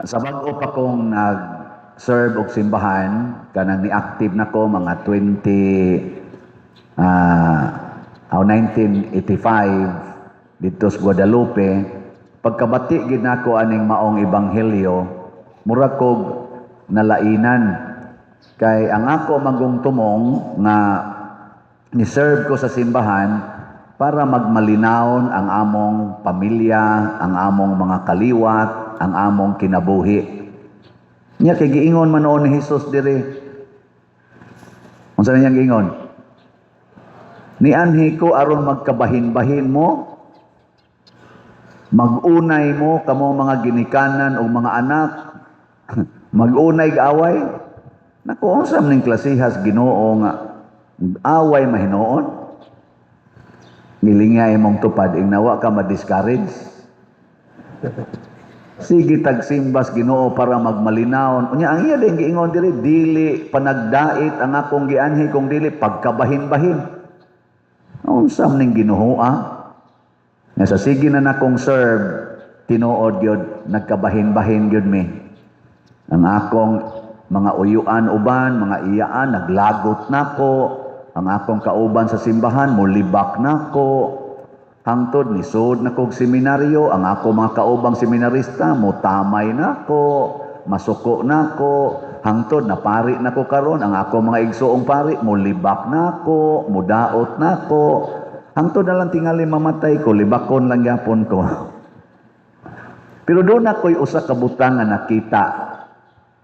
Sa bag-o pa kong nag-serve og simbahan, kanang ni-active na ko mga 20 aw 1985 didto sa Guadalupe, pagkabati gid nako aning maong ebanghelyo, mura kog nalainan kay ang ako manggong tumong nga ni-serve ko sa simbahan para magmalinawon ang among pamilya, ang among mga kaliwat, ang among kinabuhi. Nya kay giingon man noon ni Jesus diri. Unsa niyang giingon? "Nianhi ko aron magkabahin-bahin mo, magunay mo kamo mga ginikanan o mga anak, magunay away." Naku, unsa man ning klasihas, Ginoo, nga away mahinoon? Ngilingi imong tupad, ingnawa ka ma-discourage. Sige tagsimbas Ginoo para magmalinawon. Unya ang iya din giingon diri, "Dili panagdait ang akong gianhi kung dili pagkabahin-bahin." Unsa man ning Ginoo ah? Nga sa sige na nakong serve, tinuod gyud nagkabahin-bahin gyud mi. Ang akong mga uyuan uban, mga iyaan, naglagot nako. Ang akong kauban sa simbahan, mulibak nako. Hangtod nisud na kog seminaryo, ang ako mga kaubang seminarista, mutamay nako, masuko nako. Hangtod napari nako karon, ang ako mga igsuong pari, mulibak nako, mudaot nako. Hangtod na lang tingali mamatay ko, libakon lang gyapon ko. Pero doon ako'y usa ka butang nga nakita.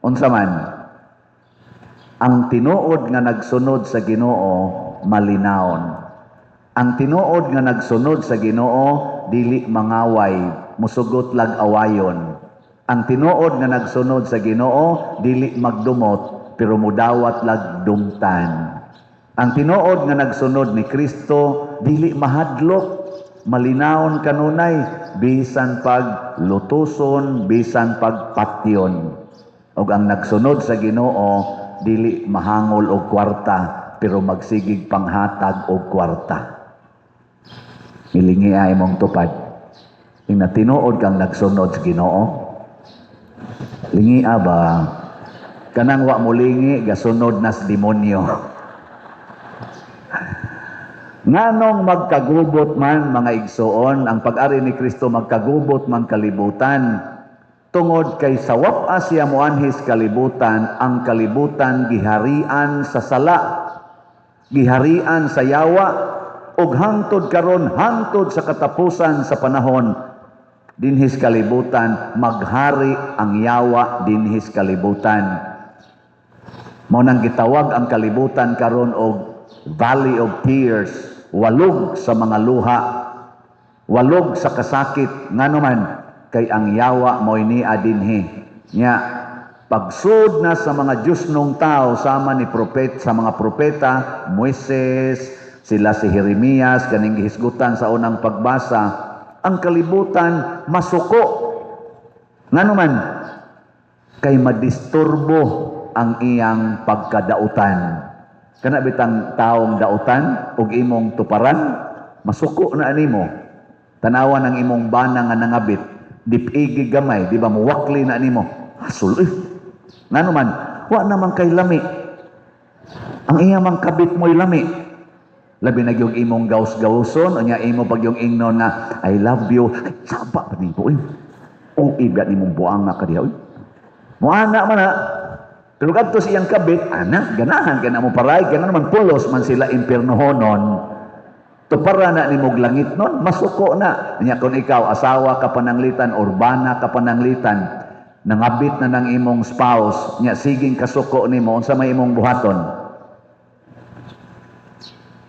Unsa man? Ang tinuod nga nagsunod sa Ginoo, malinawon. Ang tinuod nga nagsunod sa Ginoo, dili mangaway, musugot lag awayon. Ang tinuod nga nagsunod sa Ginoo, dili magdumot, pero mudawat lag dumtan. Ang tinuod nga nagsunod ni Kristo, dili mahadlok, malinawon kanunay, bisan pag lutuson, bisan pag patyon. Ug ang nagsunod sa Ginoo, dili mahangol og kwarta, pero magsigig panghatag og kwarta. Ilingi ay imong tupad. Ing tinuod kang nagsunod sa Ginoo. Lingi ba? Kanang wa mo lingi, gasunod nas demonyo. Nganong magkagubot man, mga igsoon, ang pag-ari ni Kristo, magkagubot man kalibutan? Tungod kay sa wapa siya moanhis kalibutan, ang kalibutan giharian sa sala, giharian sa yawa, ug hangtod karon, hangtod sa katapusan sa panahon, dinhis kalibutan maghari ang yawa dinhis kalibutan. Mao nang gitawag ang kalibutan karon og Valley of Tears, walog sa mga luha, walog sa kasakit. Ngano man? Kay ang yawa mo'y nia dinhi. Nya pagsud na sa mga Diyosnong tao sama ni propet sa mga propeta Moises, sila si Jeremias, kaning gihisgutan sa unang pagbasa, ang kalibutan masuko. Ngano man? Kay madisturbo ang iyang pagkadautan. Kana bitang taong dautan ug imong tuparan, masuko na animo. Tanawan ang imong bana nga nangabit, dipigi gamay, di ba muwakli na animo? Hasol eh. Ngano man? Wa naman kay lami. Ang iya mang kabit mo'y lami. Labi na yung imong gaus-gauson, unya imo pag yung ingnon nga, "I love you." Ay, saba pa nimo eh. O ibya nimong buanga ka diha, uy. Muana man na. Pero kadto sa iyang kabit, ana, ganahan ka na mo paray, kaya naman pulos man sila impiernohonon. Tupara na ni mog langit nun, masuko na. Nya kung ikaw, asawa ka pananglitan, or bana ka pananglitan, nangabit na ng imong spouse, nya siging kasuko nimo, unsa may imong buhaton?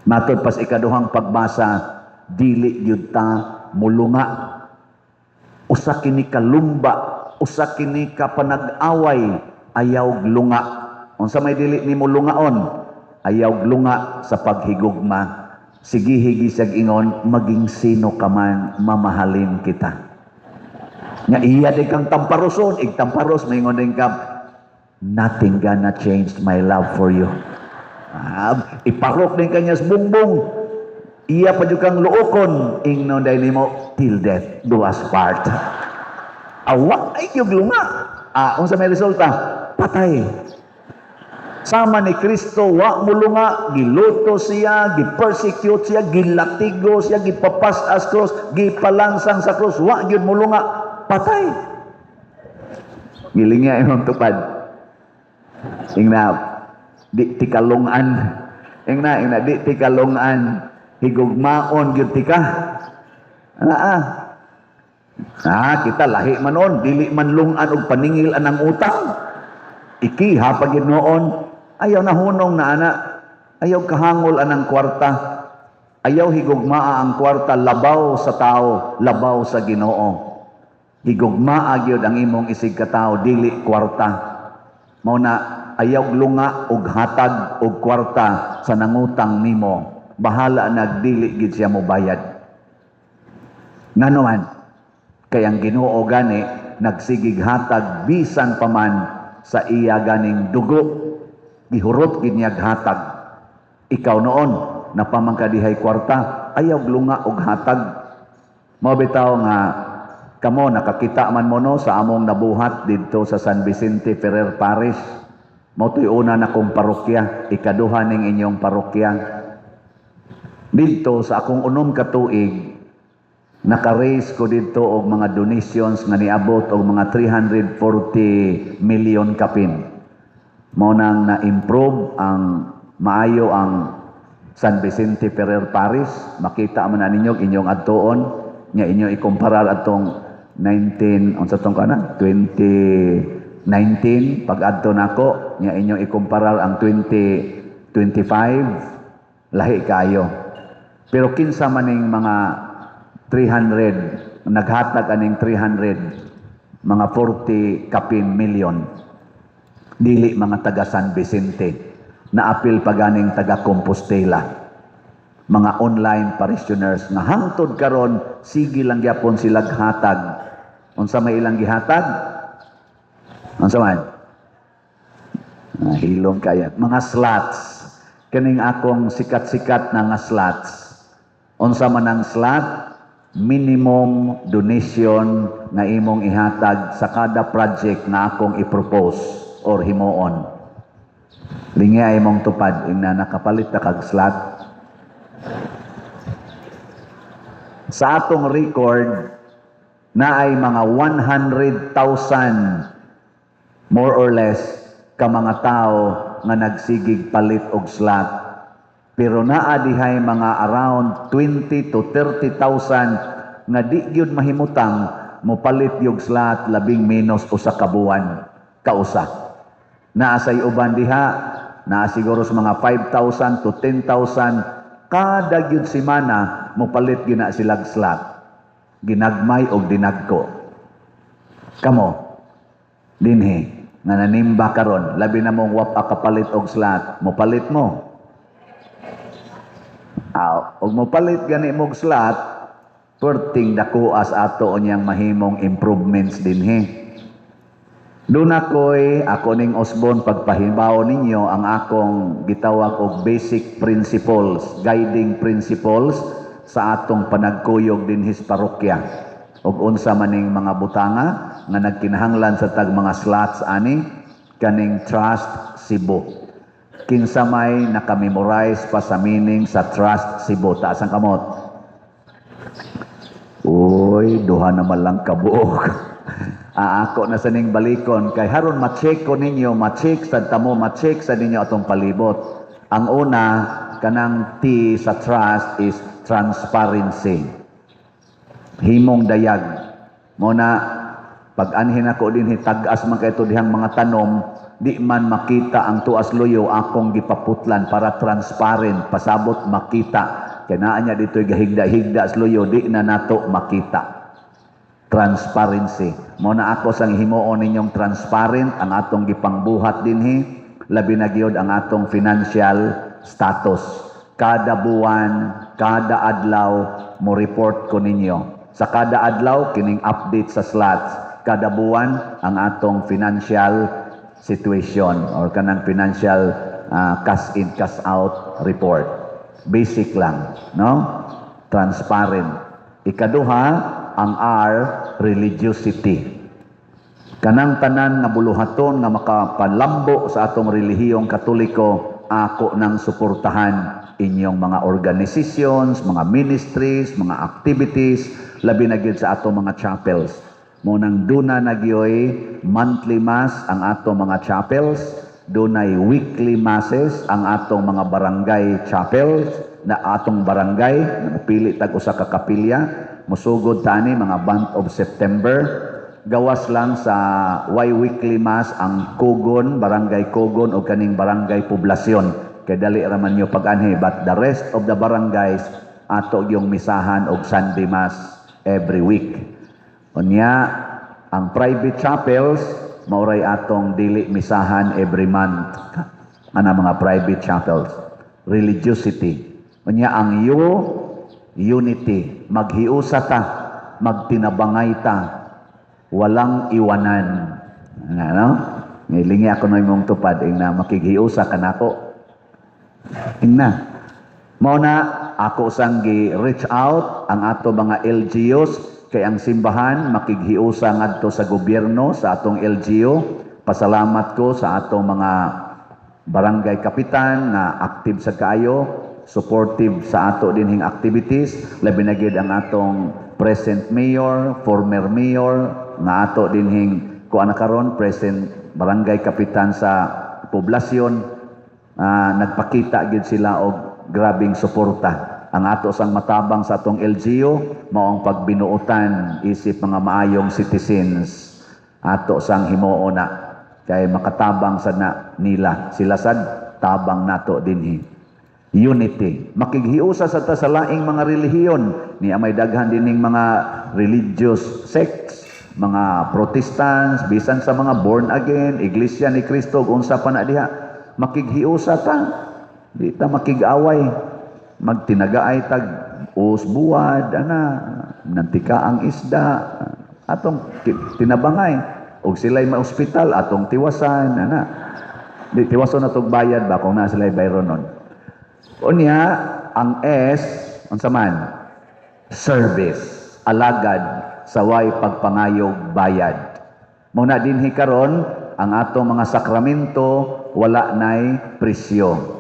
Matod pas ikaduhang pagbasa, dili gyud ta mulunga. Usa kini kalumba, usa kini ka panag-away, ayaw lunga. Unsa may dili nimo lungaon? Ayaw lunga sa paghigugma. Sige higi siyag ingon, "Maging sino ka man, mamahalin kita." Nga iya din kang tamparoson, igtamparos, maingon din ka, "Nothing gonna change my love for you." Ah, iparok din kanya sa bungbong. Iya pa jud kang luokon, ingnon dahil nimo, "Till death do us part." Awak ay yung lunga. Ah, unsa may resulta? Patay. Sama ni Kristo, wa mulunga, giluto siya, gi-persecute siya, gilatigo siya, gipapas-as cross, gipalansang sa cross, wa gyud mulunga, patay. Gilingya imong tupad. Ingna, di tikalungan. Ingna, ingna, di tikalungan. Higugmaon gyud tika. Ah, ah. Ah, kita lahi man noon, dili man lungan og paningil anang utang. Ikiha pa gyud noon. Ayaw na hunong na ana. Ayaw kahangol anang kwarta. Ayaw higugmaa ang kwarta labaw sa tao, labaw sa Ginoo. Higugmaa gyud ang imong isig katao, dili kwarta. Mao na ayaw lunga og hatag og kwarta sa nangutang nimo. Bahala nagdili gid siya mobayad. Ngano man, kay ang Ginoo gani nagsigig hatag bisan pa man sa iya ganing dugo, gihurot gid niyag hatag. Ikaw noon napamangkadihay kwarta, ayaw lunga og hatag. Mao bitaw nga kamo nakakita man mo, no, sa among nabuhat didto sa San Vicente Ferrer Parish. Mao to'y una na kong parokya, ikaduha ning inyong parokya. Didto sa akong 6 ka tuig, naka-raise ko didto og mga donations nga niabot og mga 340 million kapin. Mao nang na-improve ang maayo ang San Vicente Ferrer Parish. Makita man na ninyo inyong adtuon nya inyo ikumparar atong 19 unsa tong kana 2019 pag adto nako nya inyo ikumparar ang 2025, lahi kaayo. Pero kinsa maning mga 300 naghatag aning 300 mga 40 kapin million? Dili mga taga San Vicente, naapil pa ganing taga Compostela, mga online parishioners nga hangtod karon sige lang gyapon sila hatag. Unsa may ilang gihatag? Unsa man? Ah, hilom kaya mga slots, kining akong sikat-sikat na nga slots. Unsa man ang slot? Minimum donation nga imong ihatag sa kada project na akong i-propose or himuon. Lingya imong tupad, ingna nakapalit ta kag slot. Sa atong record na ay mga 100,000 more or less ka mga tao nga nagsigig palit og slot. Pero naa dihay mga around 20 to 30,000 nga di gyud mahimutang mopalit yung slot labing menos usa ka buwan kausa. Naa say uban diha, naa siguro sa mga 5,000 to 10,000 kada gyud semana mopalit gyud na silag slot. Ginagmay og dinagko. Kamo dinhi nga nanimba karon, labi na mong wa pa kapalit og slot, mopalit mo. Ah, og mopalit gani mog slot, perting dako as ato niyang mahimong improvements dinhi. Doon ako'y, ako ning Osborne, pagpahibaw ninyo ang akong gitawag og basic principles, guiding principles sa atong panagkuyog dinhi sa parokya. Og unsa maning mga butanga nga nagkinahanglan sa tag mga slots ani, kaning Trust Cebu. Kinsa may naka-memorize pa sa meaning sa Trust Cebu? Taas ang kamot. Uy, duha naman lang kabuok. Ah, ako na sa ning balikon kay haron ma-check ko ninyo, ma-check sa tamo, ma-check sa ninyo atong palibot. Ang una, kanang T sa trust is transparency. Himong dayag. Mo na pag anhin ako din tag-as man kay dihang mga tanom, di man makita ang tuas luyo, akong gipaputlan para transparent, pasabot makita. Kay naa niya dito'y gahigda-higda sa luyo, di na nato makita. Transparency. Mo na ako sang himuon ninyong transparent ang atong gipangbuhat dinhi, labi na gyud ang atong financial status. Kada buwan, kada adlaw mo report ko ninyo. Sa kada adlaw kining update sa slots. Kada buwan ang atong financial situation or kanang financial cash in cash out report. Basic lang, no? Transparent. Ikaduha, ang R, religiosity. Kanang tanan nga buluhaton nga makapalambo sa atong relihiyong Katoliko, ako nang suportahan inyong mga organizations, mga ministries, mga activities, labi na gyud sa atong mga chapels. Mao nang duna na gyoy monthly mass ang atong mga chapels, dunay weekly masses ang atong mga barangay chapels na atong barangay, pili tag usa ka kapilya, musugod tani mga month of September. Gawas lang sa way weekly mass ang Kugon, Barangay Kugon o kaning Barangay Poblasyon. Kay dali ra man nyo pag-anhi, but the rest of the barangays ato yung misahan og Sunday mass every week. Unya, ang private chapels mauray atong dili misahan every month. Ana mga private chapels. Religiosity. Unya ang U, unity. Maghiusa ta, magtinabangay ta, walang iwanan. Ano? Ngilingi ako na imong tupad, ing na makighiusa ka nako. Ing na. Mao na ako sang gi-reach out ang ato mga LGUs kay ang simbahan makighiusa ngadto sa gobyerno sa atong LGU. Pasalamat ko sa atong mga barangay kapitan na active sa kaayo, supportive sa ato dinhing activities, labi na gyud ang atong present mayor, former mayor nga ato dinhing kuan na karon present barangay kapitan sa poblasyon, nagpakita gyud sila og grabing suporta. Ang ato sang matabang sa atong LGU mao ang pagbinuotan isip mga maayong citizens. Ato sang himuon na kay makatabang sa na nila. Sila sad tabang nato dinhi. Unity. Makighiusa sa ta sa laing mga relihiyon. Ni may daghan dining mga religious sects, mga Protestants, bisan sa mga born again, Iglesia ni Cristo, unsa pa na diha. Makighiusa ta. Di ta makig-away. Magtinagaay tag usbuad, ana, nantika ang isda, atong tinabangay. Og sila'y ma-ospital, atong tiwasan, ana. Di tiwason na tog bayad ba kung naa sila'y bayron nun. Unya, ang S, unsa man? Service, alagad sa way pagpangayog bayad. Mao na dinhi karon ang atong mga sakramento wala nay presyo.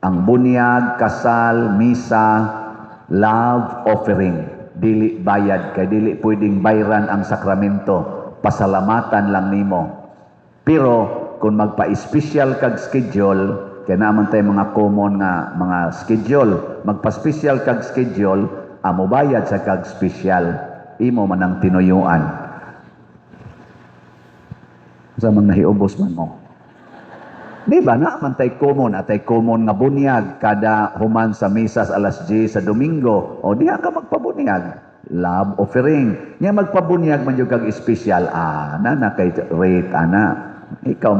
Ang bunyag, kasal, misa, love offering, dili bayad kay dili pwedeng bayran ang sakramento. Pasalamatan lang nimo. Pero kung magpa-special kag schedule, kay naman tayo mga common nga mga schedule, magpa-special kag schedule, amo bayad sa kag special, imo man ang tinuyuan. Sa mang nahiubos man mo. Di ba na man tay common atay common nga bunyag kada human sa misa sa alas 10 sa Domingo? O diha ka magpabunyag. Love offering. Nya magpabunyag man jud kag special, ana na kay rate ana. Ikaw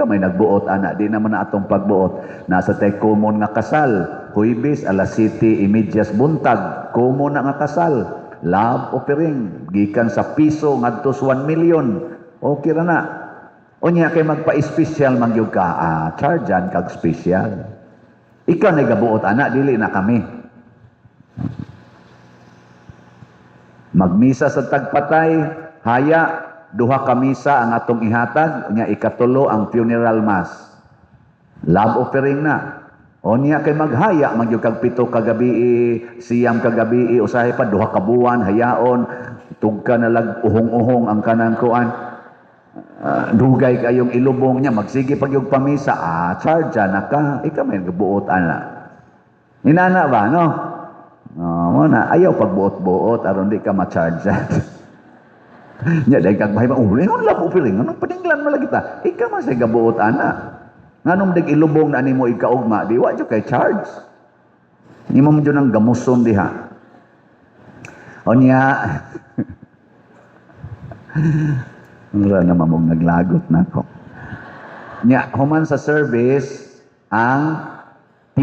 may nagbuot ana, di naman na atong pagbuot. Nasa tay common nga kasal, Huwebes alas 7:30 buntag, common na nga kasal. Love offering gikan sa piso ngadto sa 1 million. Okay ra na. Unya kay magpa-special man gyud ka, chargean kag special. Ikaw na gabuot ana, dili na kami. Magmisa sa tagpatay, haya duha ka misa ang atong ihatag, unya ikatulo ang funeral mass. Love offering na. Unya kay maghaya man gyud kag 7 ka gabi, 9 ka gabi, usahay pa 2 ka buwan hayaon, tugka na lag uhong-uhong ang kanang kuan. Dugay kayong ilubong niya, magsige pag yung pamisa, charge na ka, ikaw may nagbuot ana. Inana ba, no? Oh, mo na, ayaw pagbuot-buot, aron di ka ma-charge. Nya, dahil kag bahay, oh, ingon lang offering, anong paninglan mo lagi ta? Ikaw man siya gabuot ana. Nganong dig ilubong na nimo ikaugma, di wa jud kay charge. Nimo mo jud ang gamuson diha. Unya, wala naman mong naglagot na ako. Nya, human sa service, ang T,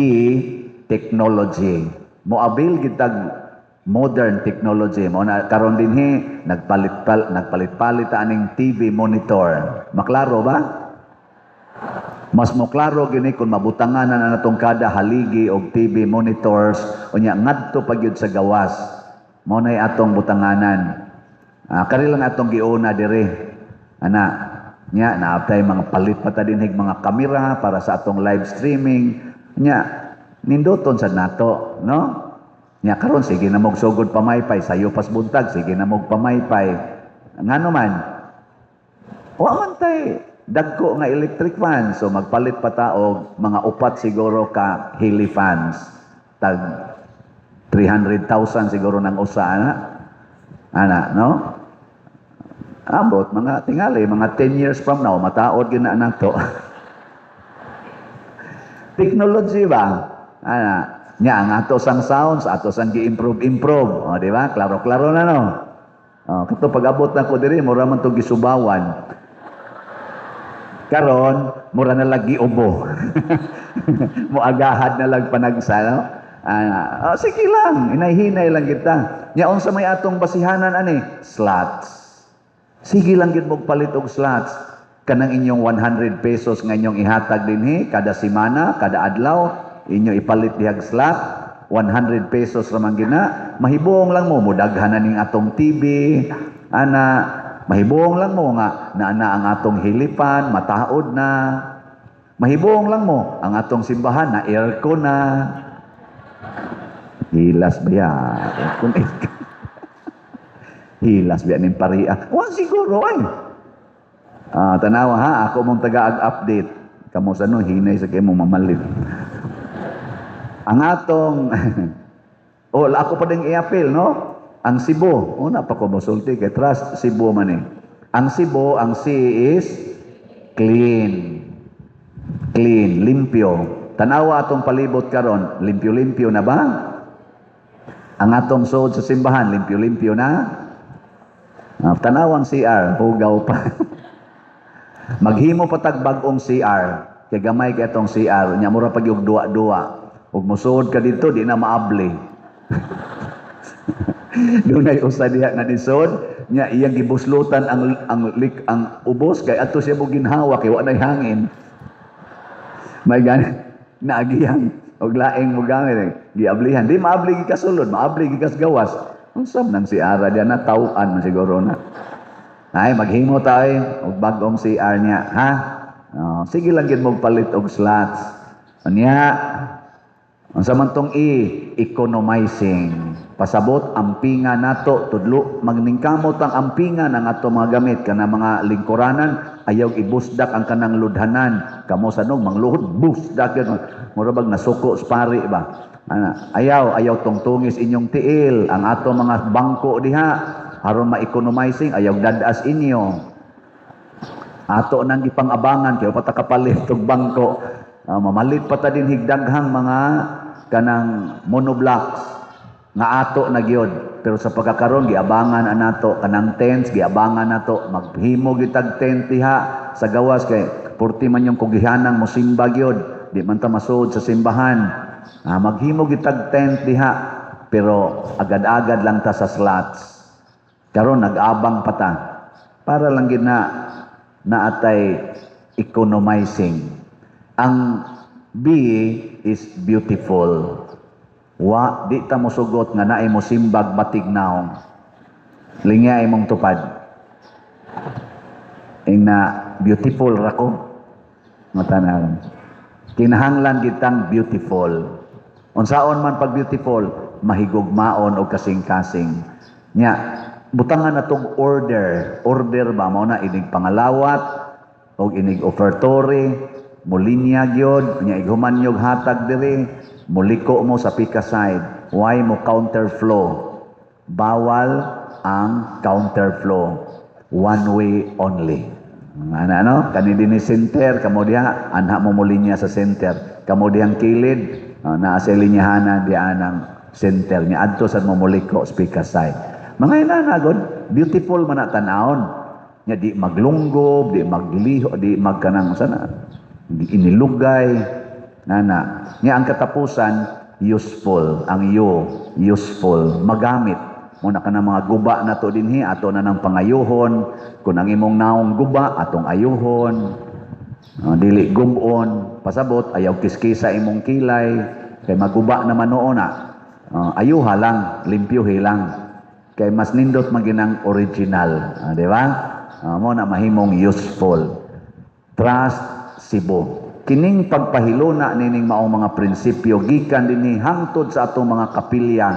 technology. Moabil gitag modern technology. Mo na karon dinhi nagpalit-palit aning TV monitor. Maklaro ba? Mas moklaro gini kung mabutangan na natong kada haligi og TV monitors, unya ngadto pa gyud sa gawas. Mao nay atong butanganan. Kari lang atong giuna diri. Ana, nya naaptay mga palit pa ta dinhig mga kamera para sa atong live streaming. Nya ninduton sad nato, no? Nya karon sige na mog sugod pamaypay, sayo pas buntag sige na mog pamaypay. Ngano man? Wa man tay dagko nga electric fan, so magpalit pa ta og mga upat siguro ka Heli fans. Tag 300,000 siguro ng usa ana. Ana, no? Ambot mga tingali, mga 10 years from now mataod gyud na nato. Technology ba? Ana, nya ang ato sang sounds, ato sang gi-improve improve. O, di ba? Klaro-klaro na, no? O, kato pag-abot na ko diri, mura man to gisubawan. Karon, mura na lagi ubo. Muagahad na lang panagsa, no? Ah, oh, sige lang, hinay-hinay lang kita. Nya unsa may atong basihanan ani? Slots. Sige lang gid mo palit og slots. Kanang inyong 100 pesos nga inyong ihatag dinhi kada semana, kada adlaw, inyo ipalit dihag slot. 100 pesos ra man gina, mahibuong lang mo mudaghan na ning atong TV, ana, mahibuong lang mo nga naa ang atong hilipan, mataod na. Mahibuong lang mo ang atong simbahan na aircon na. Hilas ba ya? Aircon, aircon. Hilas ba ning paria? Wa siguro ay. Ah, tanawa ha, ako mong taga-update. Kamo sa no, hinay sa kay mo mamalit. Ang atong oh, ako pa din i-appeal, no? Ang Cebu, una pa ko mosulti kay trust Cebu man eh. Ang Cebu, ang C is clean. Clean, limpyo. Tanawa atong palibot karon, limpyo-limpyo na ba? Ang atong suod sa simbahan, limpyo-limpyo na? Ah, tanawang CR, hugaw pa. Maghimo pa tag bag-ong CR. Kay gamay kay atong CR, nya mura pag yung duwa-duwa. Ug mosuod ka dito, di na maabli. Dunay usa diha nga nisod, nya iyang gibuslutan ang ubos kay adto siya mo ginhawa kay wa nay hangin. May gani naagihan og laing mo gamit eh. Giablihan, di maabli gikas sulod, maabli gikas gawas. Unsa man nang CR diya na taw-an man siguro na. Ay, maghimo tayo og bag-ong CR niya, ha? Oh, sige lang gid mo palit og slots. Unya, unsa man tong E, economizing. Pasabot ampinga nato tudlo magningkamot ang ampinga ng ato mga gamit kana mga lingkuranan, ayaw ibusdak ang kanang ludhanan. Kamo sa nog mangluhod busdak yun. Mura bag nasuko sa pari ba. Ana, ayaw ayaw tungtungis inyong tiil ang ato mga bangko diha aron ma-economizing, ayaw dadas inyo. Ato nang gipang-abangan kay pa ta kapalit og bangko. Mamalit pa ta din higdaghang mga kanang monoblocks nga ato na gyud. Pero sa pagkakaron giabangan anato kanang tents, giabangan nato maghimo gitag tent diha sa gawas kay purti man yung kugihanang mosimba gyud, di man ta masuod sa simbahan. Maghimo gitag tent diha pero agad-agad lang ta sa slots. Karon nag-abang pa ta para lang gid na naatay economizing. Ang B is beautiful. Wa di ta mosugot nga naay mosimbag batig naong. Lingya imong tupad. Ing na beautiful ra ko. Matanawan. Kinahanglan kitang beautiful. Unsaon man pag beautiful, mahigugmaon og kasing-kasing. Nya, butangan na tong order. Order ba mo na inig pangalawat og inig offertory, mulinya gyud, nya ighuman nyog hatag diri, muliko mo sa pika side. Why mo counterflow? Bawal ang counterflow. One way only. Ano, ano? Kani dinhi center, kamo diha, anha mo mulinya sa center. Kamo dihang kilid, naa sa linyahanan diha ang center niya. Adto sa mo muliko speaker side. Mga inanagod, beautiful man na tanawon. Nya di maglunggob, di magliho, di magkanang sana, di inilugay. Nana. Nya ang katapusan, useful. Ang U, useful, magamit. Muna ka na mga guba na to dinhi, ato na ng pangayuhon. Kung ang imong naong guba, atong ayuhon. Dili gubon, pasabot, ayaw kiskisa imong kilay. Kay maguba naman noon na. Ayuha lang, limpyuhi lang. Kay mas nindot maginang original. Di ba? Mao na mahimong useful. Trust Cebu. Kining pagpahiluna nining maong mga prinsipyo gikan dinhi hangtod sa atong mga kapilya.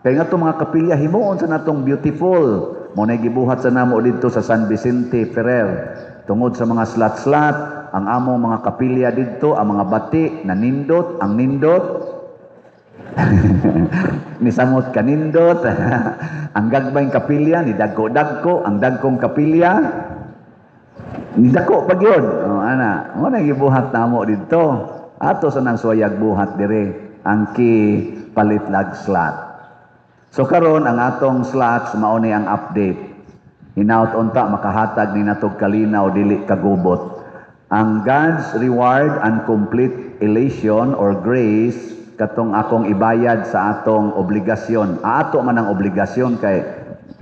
Kay nga atong mga kapilya, himuon sa natong beautiful. Mao na gibuhat sa namo didto sa San Vicente Ferrer. Tungod sa mga slot-slot, ang among mga kapilya didto, ang mga bati nanindot, ang nindot nisamot kanindot, ang gagmayng kapilya ni dagko-dagko, ang dagkong kapilya ni dako pa gyud. Oh, ana, mao na gibuhat namo didto. Ato sa nang suwayag buhat dire ang ki palit lag slot. So karon, ang atong slots, mao ni ang update. Hinaut unta makahatag ni natog kalinaw, dili kagubot. Ang God's reward and complete elation or grace, katong akong ibayad sa atong obligasyon. Ato man ang obligasyon kay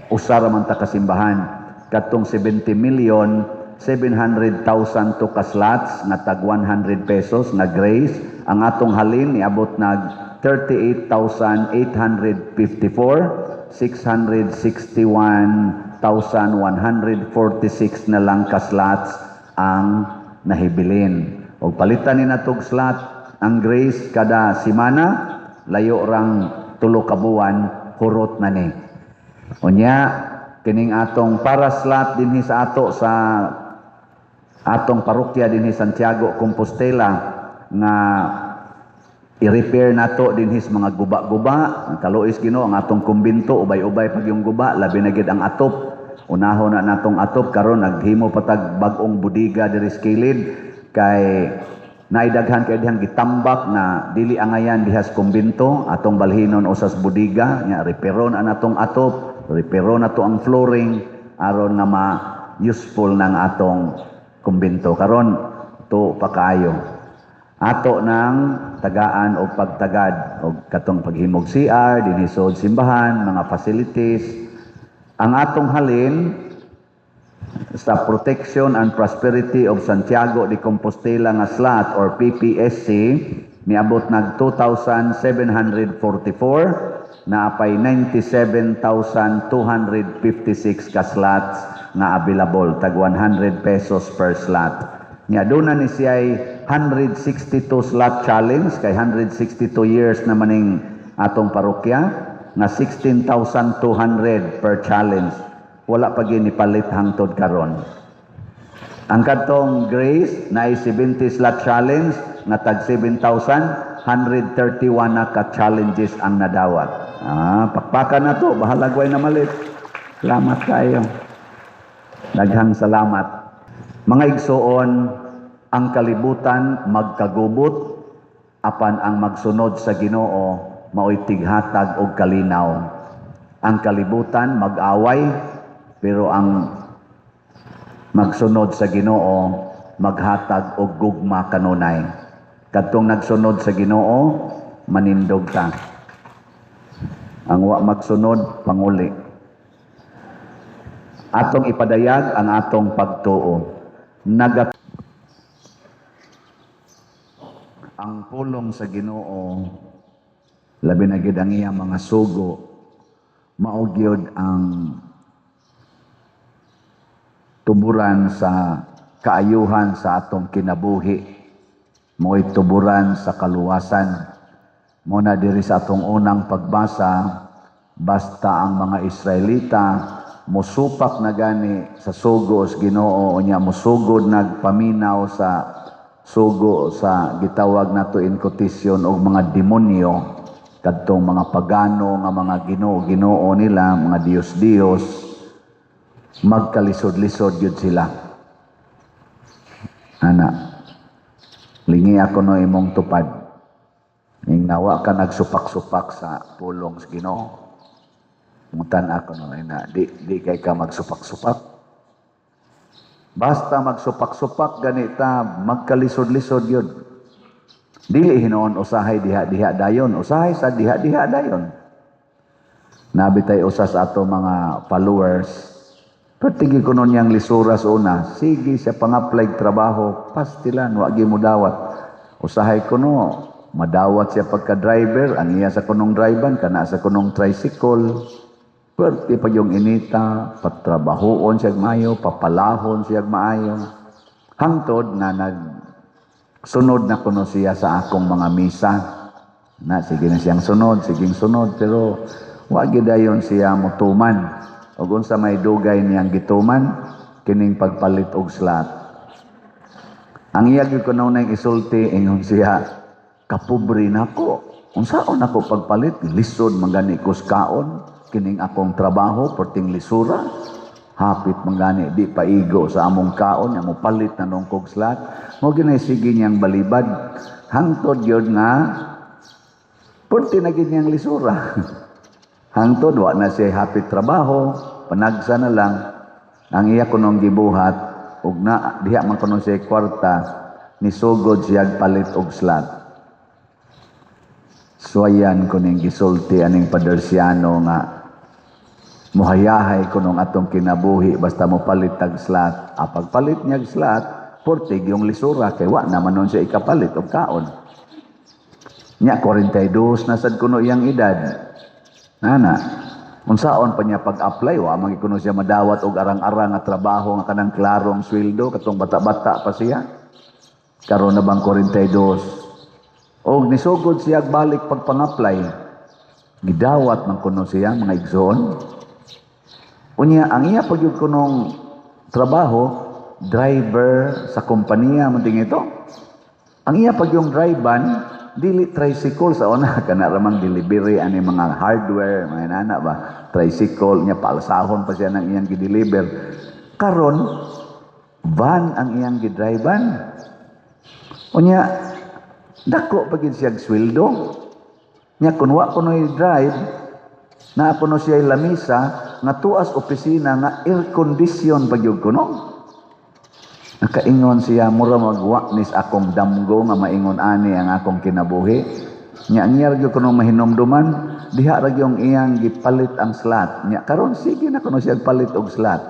usa ra man ta kasimbahan. Katong 70 million 700,000 to ka slots nga tag 100 pesos nga grace, ang atong halin niabot nag 38,854, 661,146 na lang ka slots ang nahibilin. Og palitan ni natog slot ang grace kada simana, layo rang 3 ka buwan, hurot na ni. Unya, kining atong para slot dinhi sa ato, sa atong parokya dinhi, Santiago Compostela, nga i-repair nato dinhi sa mga guba-guba. Ang kaluoy Ginoo, ang atong kumbinto ubay-ubay pag yung guba, labi na gid ang atop. Unahon na natong atop karon, naghimo patag bag-ong budiga diri sa kilid kay naidaghan kay dihang gitambak na dili angayan diha sa kumbinto, atong balhinon usas budiga nya repairon ang atong atop, repairon nato ang flooring aron nga ma useful ng atong kumbinto. Karon to pa kaayo ato ng tagaan o pagtagad o katong paghimog CR dinhi sud simbahan, mga facilities. Ang atong halin sa Protection and Prosperity of Santiago de Compostela nga slot or PPSC niabot nag 2,744, naapay 97,256 ka slots nga available, tag 100 pesos per slot. Nya doon na ni siya 162 slot challenge kay 162 years na maning atong parokya nga 16,200 per challenge. Wala pa gyud nipalit hangtod karon. Ang katong Grace na 70 slot challenge nga tag 7,131 na ka challenges ang nadawat. Ah, pakpakan na to, bahalag way namalit. Salamat kayo. Daghang salamat. Mga igsoon, ang kalibutan magkagubot, apan ang magsunod sa Ginoo mao'y tighatag og kalinaw. Ang kalibutan mag-away, pero ang magsunod sa Ginoo maghatag og gugma kanunay. Kadtong nagsunod sa Ginoo, manindog ta. Ang wa magsunod, panguli. Atong ipadayag ang atong pagtuo. Naga ang pulong sa Ginoo, labi na gyud ang iyang mga sugo, mao gyud ang tuburan sa kaayuhan sa atong kinabuhi, mo'y tuburan sa kaluwasan. Mao na diri sa atong unang pagbasa, basta ang mga Israelita musupak na gani sa sugo sa Ginoo, unya musugod nagpaminaw sa sugo sa gitawag nato in quotation og mga demonyo, kadtong mga pagano nga mga Ginoo-Ginoo nila, mga Diyos-Diyos, magkalisod-lisod yun sila. Ana, lingi ako no imong tupad. Ning nawa ka nagsupak-supak sa pulong sa Ginoo. Mutan ako no ina, di kay ka magsupak-supak. Basta magsupak-supak ganita, magkalisod-lisod yun. Dili hinuon usahay diha-diha dayon, usahay sa diha-diha dayon. Nabitay usa sa ato mga followers. Pero ko nun niyang lisura sa una, sige siya pang-apply trabaho, pastilan, wa gyud mo dawat. Usahay ko no, madawat siya pagka-driver, ang iya sa kunong driver, kana sa kunong tricycle. Perti pa yung inita, patrabahoon siya maayo, papalahon siya maayo. Hangtod nga nag sunod na kuno siya sa akong mga misa. Na sige na siyang sunod, siging sunod, pero wa gyud siya mutuman. Ug unsa may dugay niyang gituman kining pagpalit og slot. Ang iya gyud kuno nang isulti, ingon siya, "Kapobre nako. Unsaon ako pagpalit? Lisod man gani ko kaon, kining akong trabaho perting lisura. Hapit man gani di paigo sa among kaon, nya mo palit na nung kog slot." Mo ginay sige niyang balibad hangtod gyud nga perti na gyud niyang lisura. Hangtod wa na siya hapit trabaho, panagsa na lang. Ang iya kunong gibuhat ug na diha man kuno siya kwarta, nisugod siya palit og slot. Suwayan ko ning gisulti aning Padersiano nga muhayahay kunong atong kinabuhi basta mo palit tag slot. Ah, pagpalit niya og slot, portig yung lisura kay wa naman nun siya ikapalit og kaon. Nya 42 na sad kuno iyang edad. Nana, unsaon pa niya pag-apply, wa man kuno siya madawat og arang-arang nga trabaho nga kanang klarong sweldo katong bata-bata pa siya. Karon na bang 42? Og nisugod siya balik pagpang-apply. Gidawat man kuno siya, mga igsoon. Unya ang iya pagyud kunong trabaho, driver sa kompanya man ito. Ang iya pagyong drive-an, dili tricycle sa una, kana ramang delivery ani mga hardware, mga nana ba, tricycle niya, paalsahon pa siya ng iyang gi-deliver. Karon van ang iyang gi-drive-an. Unya dako pa gid siya sweldo. Nya kun wa kuno'y drive, naa kuno siya lamisa nga tuas opisina nga air condition pa gyud kuno. Nakaingon siya, "Mura magwa nis akong damgo nga maingon ani ang akong kinabuhi." Nya ang iya gyud kuno mahinumduman, diha ra gyud iyang gipalit ang slot. Nya karon sige na kuno siya palit og slot.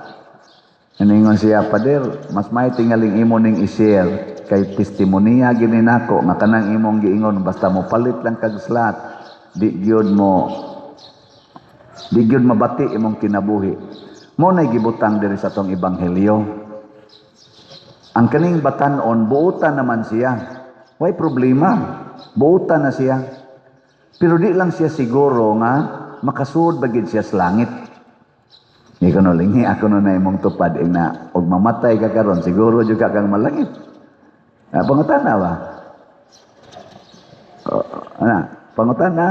Ningon siya, "Pader, mas may tingaling imo ning i-share kay testimonya gini nako nga kanang imong giingon basta mo palit lang kag slot, di gyud mabati imong kinabuhi." Mo nay gibutang diri sa atong ebanghelyo. Ang kaning batanon, buutan naman siya. Way problema. Buutan na siya. Pero di lang siya siguro nga makasuod ba gid siya sa langit. Hindi ko no lingi ako no na imong tupad ina og mamatay ka karon, siguro jud ka kang malangit. Ah, pangutana ba? Oh, ana, pangutana.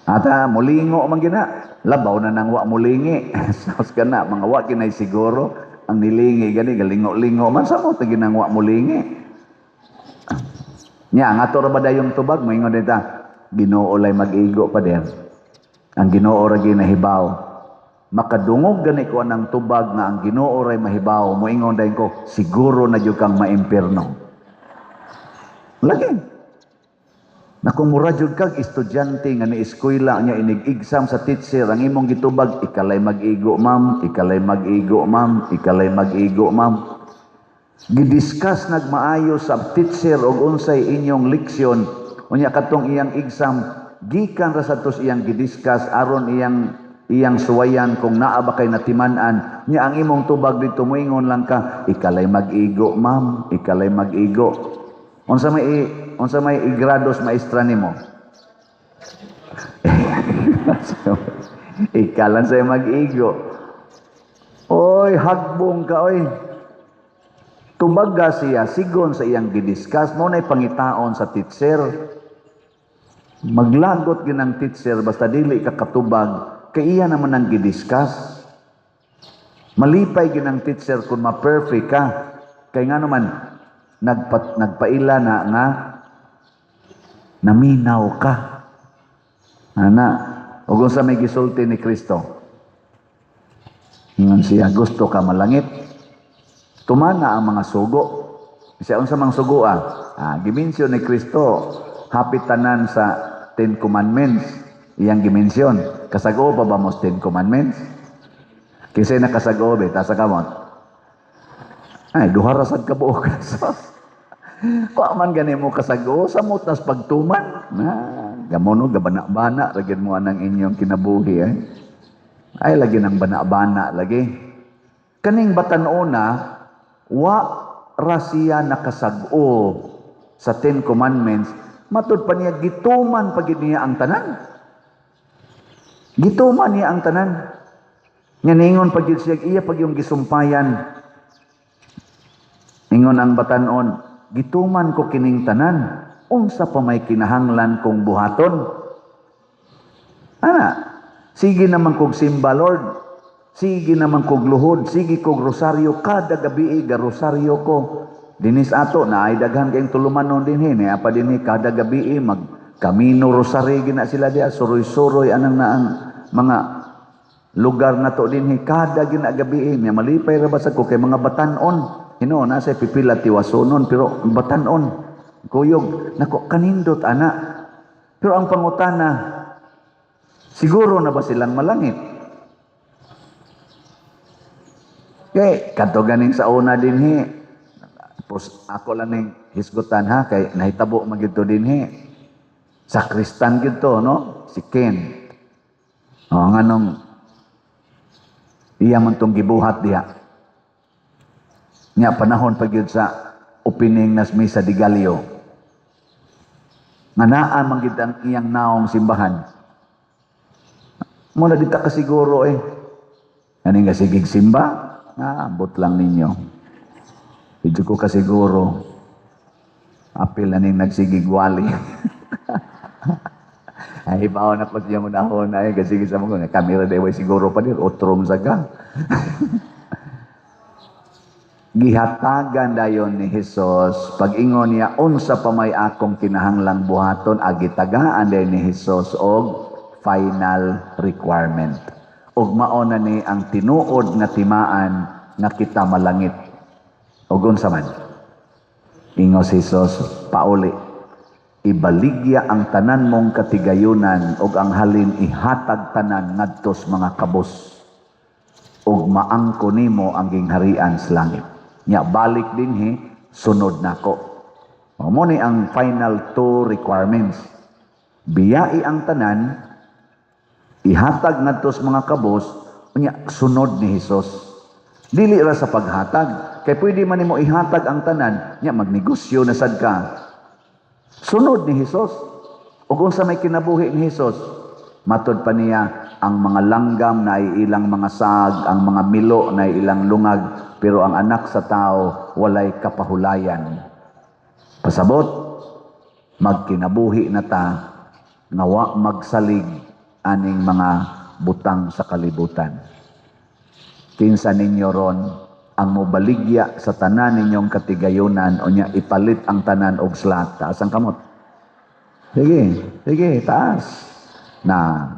Ata mulingo man gina. Labaw na nang wa mulingi. Sos kana mga wa kinay siguro ang nilingi gani galingo-lingo man sa mo ginang wa mulingi. Nya ang ato ra ba dayong tubag, moingon dita, "Ginoo lay mag-igo, pader. Ang Ginoo ra ginahibaw." Makadungog gani ko anang tubag nga ang Ginoo ray mahibaw, moingon dayon ko, siguro na jud kang maimpierno. Lagi. Na kung mura jud kag estudyante nga ni-eskwela niya inig-exam sa teacher, ang imong gitubag, "Ikalay mag-igo, ma'am, ikalay mag-igo, ma'am, ikalay mag-igo, ma'am." Gidiscuss nagmaayo sa teacher og unsay inyong leksyon, unya katong iyang exam gikan ra sa tos iyang gidiscuss aron iyang iyang suwayan kung naa ba kay natiman-an nya. Ang imong tubag dito, moingon lang ka, "Ikalay mag-igo, ma'am, ikalay mag-igo." Unsa may igrados maestra nimo? Ikalan say mag-igo. Oy, hagbong ka oy. Tubaga siya sigon sa iyang gidiscuss mo nay pangitaon sa teacher. Maglagot ginang teacher basta dili ka katubag kay iya naman ang gidiscuss. Malipay ginang teacher kung ma-perfect ka. Kay nga naman nagpaila na nga naminaw ka. Ana, ug unsa may gisulti ni Kristo? Ingon siya, "Gusto ka malangit? Tumana ang mga sugo." Siya, unsa mang sugo ah? Ah, gimensyon ni Kristo, hapit tanan sa Ten Commandments. Iyang gimensyon. Kasago pa ba mo sa Ten Commandments? Kinsay nakasago be, tasa kamot. Ay, duha ra sad ka buok. Wa man gani mo kasago, samot nas pagtuman. Na, gamo no, gabana-bana, ra gyud mo anang inyong kinabuhi eh. Ay, lagi ng bana-bana lagi. Kaning batan-ona, wa ra siya nakasag-o sa Ten Commandments, matud pa niya gituman pa gid niya ang tanan. Gituman niya ang tanan. Nga ningon pa gyud siya, iya pa yung gisumpayan. Ingon ang batanon, "Gituman ko kining tanan, unsa pa may kinahanglan kong buhaton?" Ana, sige naman kog simba, Lord. Sige naman kog luhod, sige kog rosaryo kada gabi, ga rosaryo ko. Dinis ato na ay daghan kayong tulumanon dinhi, niya pa dinhi kada gabi mag Camino Rosary gina sila diya, suroy-suroy anang naang mga lugar na to dinhi kada ginagabi. Nya malipay ra ba ko kay mga batan-on. Hinuon na sa pipila tiwasonon, pero batan-on. Kuyog nako, kanindot ana. Pero ang pangutana, siguro na ba silang malangit? Kay kadto ganing sa una dinhi, pos ako lang ning hisgutan ha, kay nahitabo man gyud to dinhi. Sakristan gyud to, no? Si Ken. O nganong iya man tong gibuhat diha? Nya panahon pa gyud sa opening nas misa di Gallo. Nga naa man gyud ang iyang naong simbahan. Muna di ta kasiguro eh. Ani nga sigig simba, naabot lang ninyo. Medyo ko kasiguro. Apil na ning nagsigig wali. Ay, baon na ko siya munahon ay kasi sa mga kamera day siguro pa dir otrom sa ka. Gihatagan dayon ni Jesus pag-ingon niya, "Unsa pa may akong kinahanglang buhaton?" Agitagaan dayon ni Jesus og final requirement. Ug mao na ni ang tinuod nga timaan nga kita malangit. Ug unsa man? Ingon si Jesus, "Pauli, ibaligya ang tanan mong katigayunan ug ang halin ihatag tanan ngadtos mga kabos ug maangko nimo ang gingharian sa langit. Nya balik dinhi, sunod nako." Mao ni ang final two requirements. Biyai ang tanan, ihatag ngadtos mga kabos, unya sunod ni Hesus. Dili ra sa paghatag, kay pwede man nimo ihatag ang tanan, nya magnegosyo na sad ka. Sunod ni Hesus. Ug unsa may kinabuhi ni Hesus? Matod pa niya, ang mga langgam na ilang mga sag, ang mga milo na ilang lungag, pero ang anak sa tao walay kapahulayan. Pasabot, magkinabuhi na ta nga wa magsalig aning mga butang sa kalibutan. Kinsa ninyo ron ang mobaligya sa tanan ninyong katigayunan o nya ipalit ang tanan og slot? Taas ang kamot. Sige, sige, taas. Na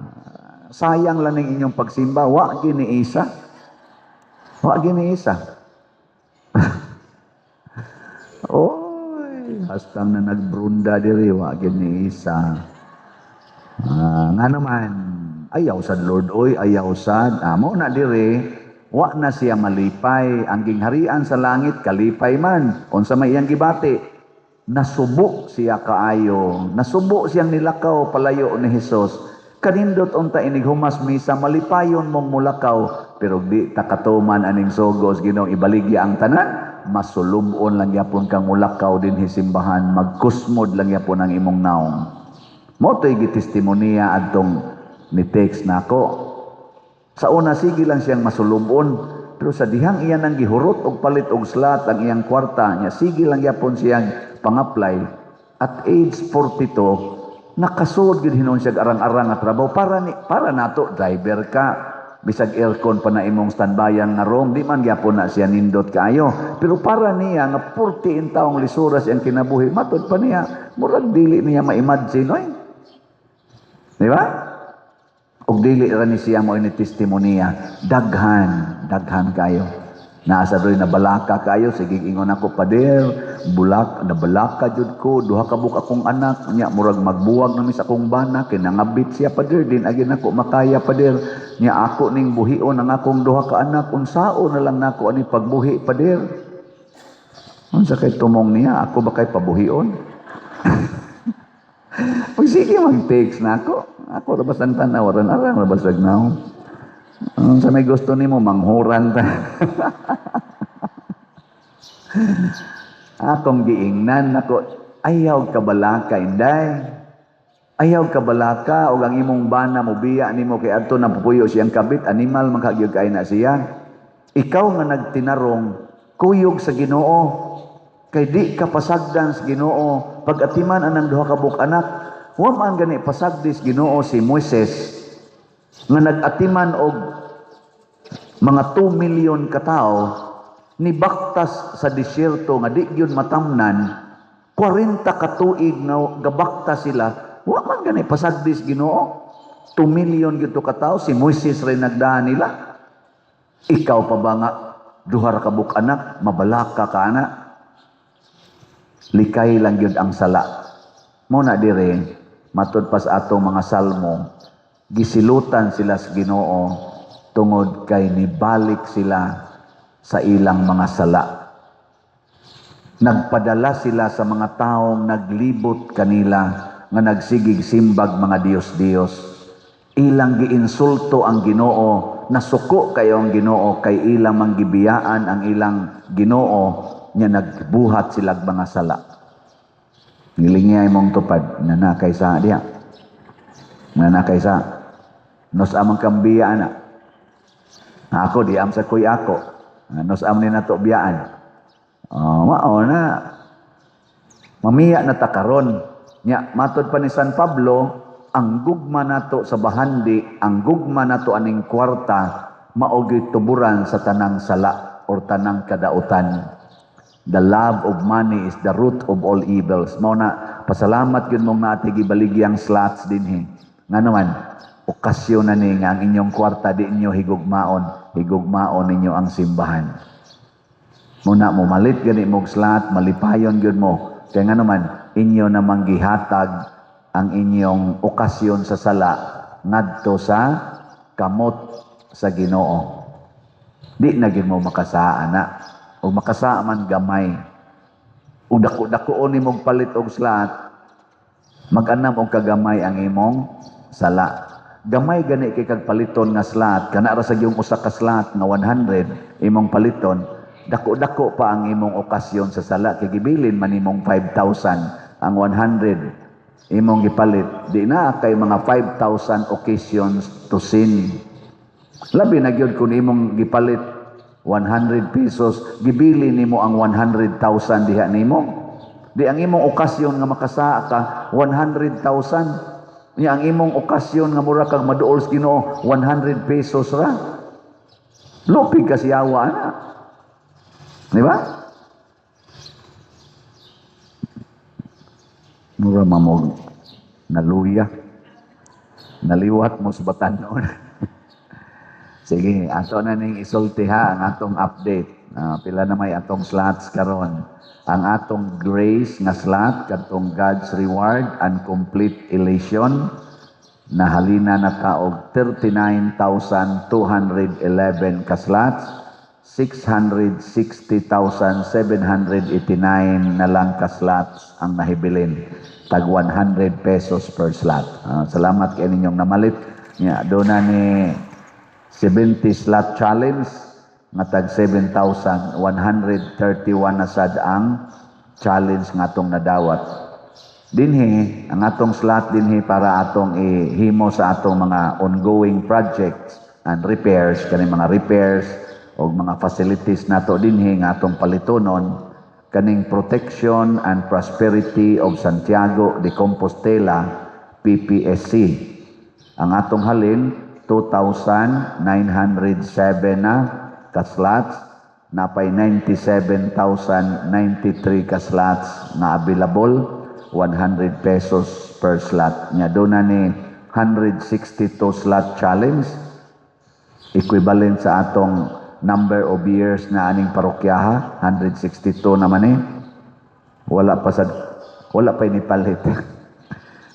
sayang lang ning inyong pagsimba, wa gini isa. Wa gini isa. Oy, hastang na nagbrunda diri, wa gini isa. Ah, nga naman, ayaw sad, Lord, oy, ayaw sad. Ah, mo na diri, wa na siya malipay. Ang gingharian sa langit, kalipay man. Unsa may iyang gibati? Nasubo siya kaayo. Nasubo siyang nilakaw palayo ni Hesus. Kanindot unta inig humas misa, malipayon mong mulakaw, pero di ta katuman aning sugos Ginoo, ibaligya ang tanan, masulubon lang yapon kang mulakaw dinhi simbahan, magkusmod lang yapon ang imong naong. Mo to'y gitestimonya adtong ni text nako. Sa una sige lang siyang masulubon, pero sa dihang iya nang gihurot og palit og slot ang iyang kwarta niya, sige lang yapon siyang pang-apply. At age 42, nakasuod gid hinuon siya arang-arang nga trabaho. Para nato, driver ka, bisag aircon pa na imong standbayan nga room, di man gyapon na siya nindot kaayo, pero para niya nga 40 taong lisuras iyang kinabuhi, matud pa niya murag dili niya ma-imagine oy, di ba? Ug dili ra ni siya mo ini testimonya, daghan daghan kayo. Naa sa doy nabalaka kayo, sige ingon ako, "Pader, bulak nabalaka jud ko, duha ka buok akong anak, nya murag magbuwag na mi sa akong bana, kay nangabit siya, pader, din agin ako makaya, pader. Nya ako ning buhion ang akong duha ka anak, unsaon na lang nako ani pagbuhi, pader?" Unsa kay tumong niya? Ako ba kay pabuhion? Pag sige mag-text na ako, ako ra basang tanaw, aran arang ra basag naong. Sa may gusto nimo manghuran ta. Akong giingnan nako, ayaw kabalaka, inday. Ayaw kabalaka og ang imong bana mobiya nimo kay adto na pupuyo siyang kabit, animal man kagyud kay na siya. Ikaw nga nagtinarong, kuyog sa Ginoo kay di ka pasagdan sa Ginoo. Pag-atiman anang duha ka buok anak, wa man gani pasagdi sa Ginoo si Moises nga nag-atiman og mga 2 million katao, nibaktas sa disyerto nga di gyud matamnan, 40 ka tuig nga gabaktas sila, wa man gani pasagdi sa Ginoo. 2 million gyud to katao, si Moises ray nagdaan nila. Ikaw pa ba nga duha ra ka buok anak, mabalaka ka ana? Likay lang gyud ang sala. Mo na dire, matud pa sa atong mga salmo, gisilutan sila sa Ginoo tungod kay nibalik sila sa ilang mga sala. Nagpadala sila sa mga taong naglibot kanila nga nagsigig simbag mga Diyos-Diyos. Ilang giinsulto ang Ginoo, nasuko kayo ang Ginoo kay ilang manggibiyaan ang ilang Ginoo nya nagbuhat silag mga sala. Nilingiyay mong tupad, nana kay sa diha. Nana kay sa nos amang kang biya ana. Ako di am sa kuy ako. Nos am ni nato biyaan. Oh, mao na. Mamiya na ta karon. Nya matod pa ni San Pablo, ang gugma nato sa bahandi, ang gugma nato aning kwarta, mao gyud tuburan sa tanang sala or tanang kadautan. The love of money is the root of all evils. Mao na pasalamat gyud mong naati gibaligyang slots dinhi. Ngano man, okasyon na ni nga ang inyong kwarta di inyo higugmaon, higugmaon ninyo ang simbahan. Muna mo malit gani mog slot, malipayon gyud mo. Kay ngano man, inyo namang gihatag ang inyong okasyon sa sala ngadto sa kamot sa Ginoo. Di na gyud mo makasaa na. O makasaa man gamay. O dako-dako ni mog palit og slot, mag-anam og kagamay ang imong sala. Gamay gani kay kag paliton nga slot, kana ra sa gyung usa ka slot nga 100 imong paliton, dako-dako pa ang imong okasyon sa sala kay gibilin man imong 5,000 ang 100 imong gipalit, di na kay mga 5,000 occasions to sin. Labi na gyud kung imong gipalit 100 pesos, gibili nimo ang 100,000 diha nimo. Di ang imong okasyon nga makasaa ka 100,000. Nya ang imong okasyon nga mura kag maduol sa Ginoo 100 pesos ra. Lupig ka siyawa ana. Di ba? Mura mamog naluya. Naliwat mo sa batanon. Sige, ato na ning isulti ha ang atong update. Pila na may atong slots karon. Ang atong grace nga slot kadtong God's reward and complete elation nahalina na taog 39,211 ka slots, 660,789 na lang ka slots ang nahibilin, tag 100 pesos per slot. Salamat kay ninyong namalit. Nya do na ni 70 slot challenge nga tag 7,131 na sad ang challenge nga atong nadawat. Dinhi, ang atong slot dinhi para atong ihimo sa atong mga ongoing projects and repairs, kani mga repairs o mga facilities nato dinhi nga atong palitonon, kaning Protection and Prosperity of Santiago de Compostela, PPSC. Ang atong halin, 2,907 na ka-slots, napay 97,093 ka-slots na available, 100 pesos per slot. Nya doon na ni 162 slot challenge, equivalent sa atong number of years na aning parokyaha, 162 naman eh. Wala pa sa, wala pa inipalit.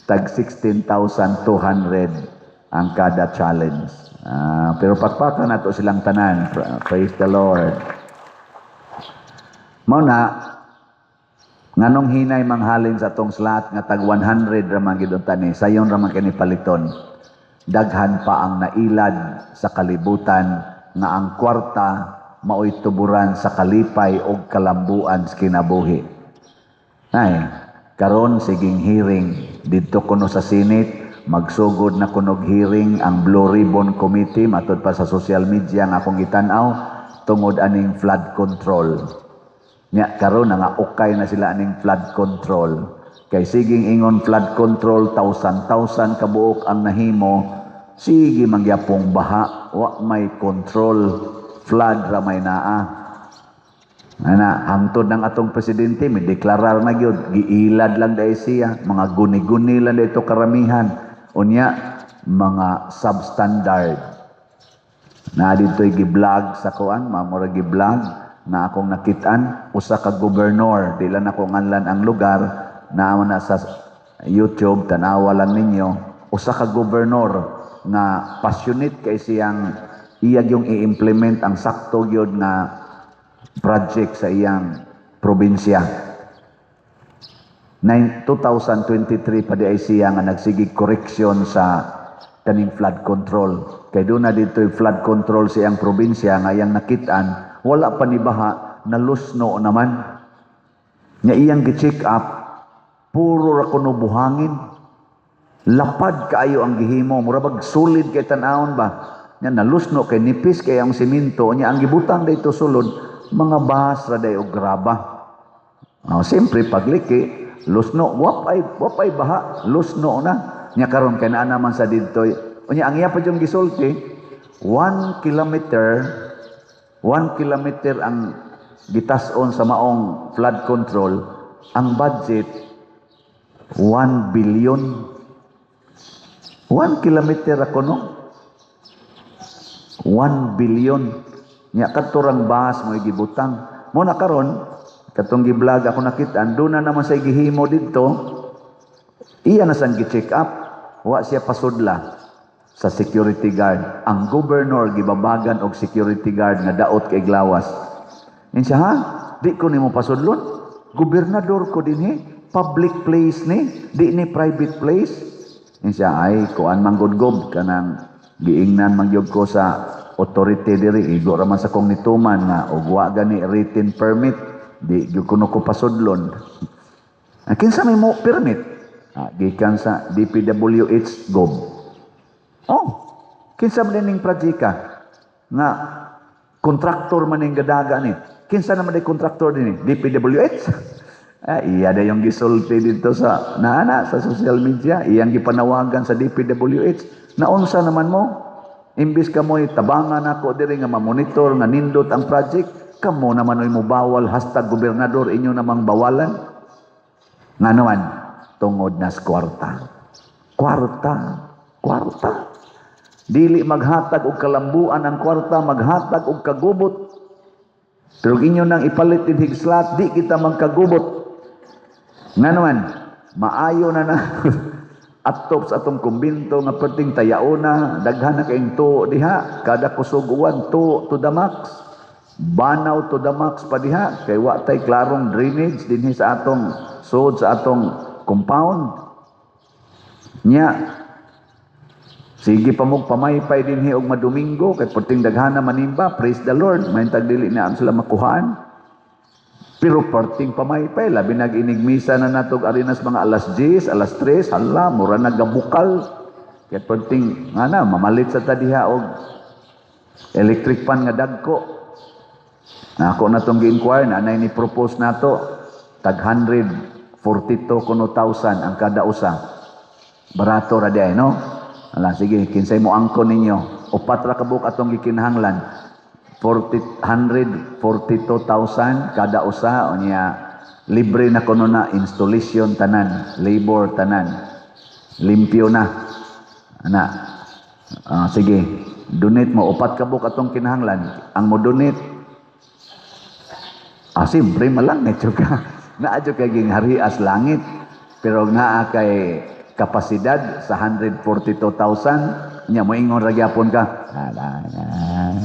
Tag 16,200 ang kada challenge. Pero pakpakan nato silang tanan. Praise the Lord. Mao na, nganong hinay manghalin sa atong slot nga tag 100 ra man gid unta ni, sayon ra man kini paliton. Daghan pa ang nailad sa kalibutan nga ang kwarta maoy tuburan sa kalipay og kalambuan sa kinabuhi. Ay, karon siging hearing didto kuno sa Senate, magsugod na kunog hearing ang Blue Ribbon Committee, matud pa sa social media nga akong gitan-aw, tungod aning flood control. Nya karon nga okay na sila aning flood control. Kay siging ingon flood control, thousand thousand kabuok ang nahimo, sige mangyapong baha, wa may control, flood ra may naa. Ana, hangtod ng atong presidente, may deklarar na gyud, giilad lang dahil siya, mga guni-guni lang dito karamihan. Unya, mga substandard. Na dito'y gi-vlog sa kuan, mamura gi-vlog na akong nakitaan, usa ka gobernador, di lang ako nganlan ang lugar, naa na sa YouTube, tanawa lang ninyo, usa ka gobernador nga passionate kay siyang iyag yung i-implement ang sakto gyud nga project sa iyang probinsya. 2023 pa di ay siya nga nagsigig correction sa kaning flood control. Kay doon na dito flood control sa iyang probinsya nga iyang nakitaan, wala pa ni baha, nalusno naman. Nga iyang gi-check up, puro ra kuno buhangin. Lapad kaayo ang gihimo, mura bag solid kay tan-awon ba. Nya nalusno kay nipis kay ang simento, nya ang gibutang dito sulod mga bahas ra day og graba. Oh, siyempre pagliki, lusno, wapay baha, lusno na. Nya karon kay naa naman sa didto. Unya ang iya pa yung gisulti, 1 kilometer, 1 kilometer ang gitas-on sa maong flood control, ang budget 1 billion. 1 kilometer ako, no? 1 billion. Nya kadto rang bahas mo gibutang. Mo na karon katong gi-vlog ako nakitaan, doon na naman sa gihimo didto. Iya na sang gi-check up, wa siya pasudla sa security guard. Ang governor gibabagan og security guard nga daot kay glawas. Ingon siya, "Ha? Di ko nimo pasudlon. Gobernador ko dinhi, public place ni, di ni private place." Ingon siya, "Ay, kuan man gud, Gob, kanang giingnan man gyud ko sa authority diri, igo ra man sa kong nituman nga og wa gani written permit, di gyud kuno ko pasudlon." Ah, kinsa may mo permit? Ah, gikan sa DPWH, Gob. Oh, kinsa man ning projecta nga kontraktor man ning gadaga ni? Kinsa naman di kontraktor dinhi? DPWH. Ah, iya da yung gisulti dito sa naana sa social media, iyang gipanawagan sa DPWH. Naunsa naman mo? Imbis ka mo'y tabangan ako diri nga mamonitor nga nindot ang project, kamo naman oy mo bawal, #gobernador inyo namang bawalan. Nga naman, tungod nas kwarta. Kwarta, kwarta. Dili maghatag og kalambuan ang kwarta, maghatag og kagubot. Pero inyo nang ipalit din slot, di kita magkagubot. Nga naman, maayo na na atop sa atong kumbinto nga perting tayaona, daghan na kayong tuo diha, kada kusuguan tuo to the max. Banaw to the max pa diha, kay wa tay klarong drainage dinhi sa atong sud sa atong compound. Nya, sige pa mong pamaypay dinhi og madomingo kay perting daghana manimba, praise the Lord, may dili na sila makuhaan. Pero perting pamaypay, labi nag inig misa na natog arinas mga alas 10, alas 3, hala, mura nagabukal. Kaya perting, nga na, mamalit sa tadiha og electric fan nga dagko. Na ako na tong gi-inquire, na anay ni propose nato, tag 142 kuno thousand ang kada usa. Barato ra di ay, no? Ala, sige, kinsay mo angkon ninyo. Upat ra ka buok atong gikinahanglan. 40, 142,000 kada usa, unya libre na kuno na installation tanan, labor tanan. Limpyo na. Ana. Ah, sige, donate mo upat ka buok atong kinahanglan. Ang mo donate. Ah, siyempre malangit jud ka. Naa jud kay ging harias langit. Pero naa kay kapasidad sa 142,000, nya moingon ra gyapon ka. Ala,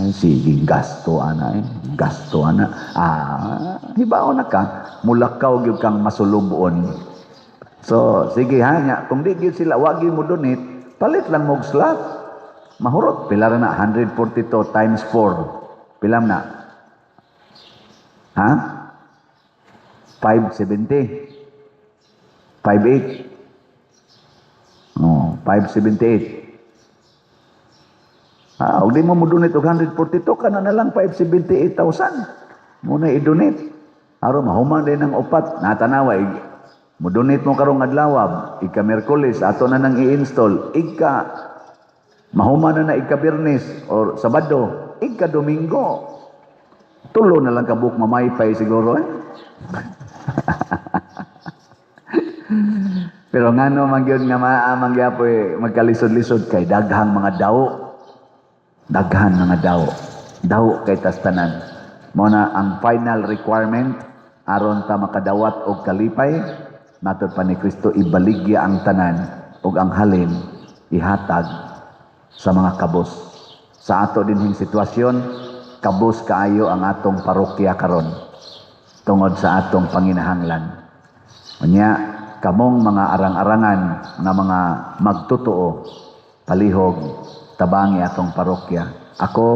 sige gasto ana eh. Gasto ana. Ah, hibaon na ka, mulakaw gyud kang masulubon. So, sige ha, nya, kung di gyud sila, wag gyud mo donate, palit lang mo og slot. Mahurot pila ra na 142 times 4. Pila na? Ha? 570. 58. Oh, 578. Ah, og di mo mo-donate og 142 kana na lang 578,000. Muna i-donate. Aron mahuman din ang upat, natanawa mo-donate mo karong adlaw, ika Miyerkules ato na nang i-install, ika mahuman na na ika Biyernes or Sabado, ika Domingo. Tulo na lang kabuk mamaypay siguro eh. Pero ngano man gyud nga maa man gyapoy magkalisod-lisod kay daghang mga dawo. Daghan mga dawo. Dawo kay tas tanan. Mao na ang final requirement aron ta makadawat og kalipay, matod pa ni Kristo, ibaligya ang tanan ug ang halin ihatag sa mga kabos. Sa ato dinhing sitwasyon, kabos kaayo ang atong parokya karon tungod sa atong panginahanglan. Unya, kamong mga arang-arangan nga mga magtotoo, palihog tabangi atong parokya. Ako,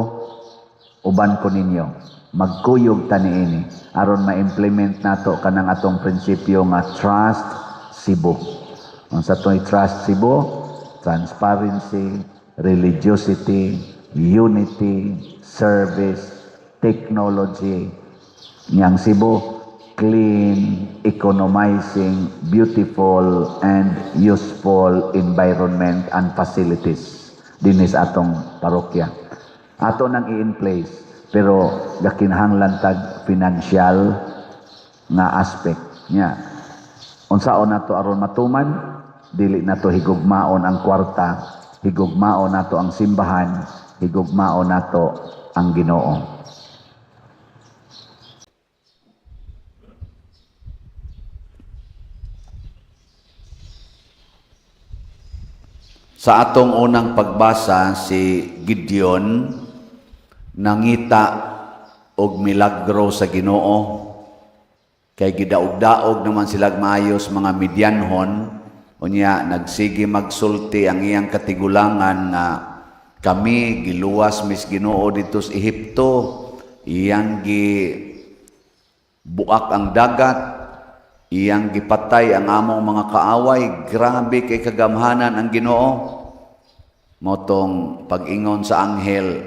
uban ko ninyo, magkuyog ta niini aron ma-implement nato kanang atong prinsipyo nga Trust Cebu. Unsa to'y Trust Cebu? Transparency, religiosity, unity, service, technology. Niyang Cebu, clean, economizing, beautiful, and useful environment and facilities dinhi sa atong parokya. Ato nang i-in place, pero gakinahanglan tag financial nga aspect niya. Unsaon nato aron matuman, dili nato higugmaon ang kwarta, higugmaon nato ang simbahan, higugmaon nato ang Ginoo. Sa atong unang pagbasa, si Gideon nangita og milagro sa Ginoo kay gidaog-daog naman sila maayos mga Midianhon. Unya nagsige magsulti ang iyang katigulangan nga kami giluwas mis Ginoo didto sa Ehipto, iyang gi buak ang dagat, iyang gipatay ang among mga kaaway, grabe kay kagamhanan ang Ginoo. Motong pag-ingon sa anghel,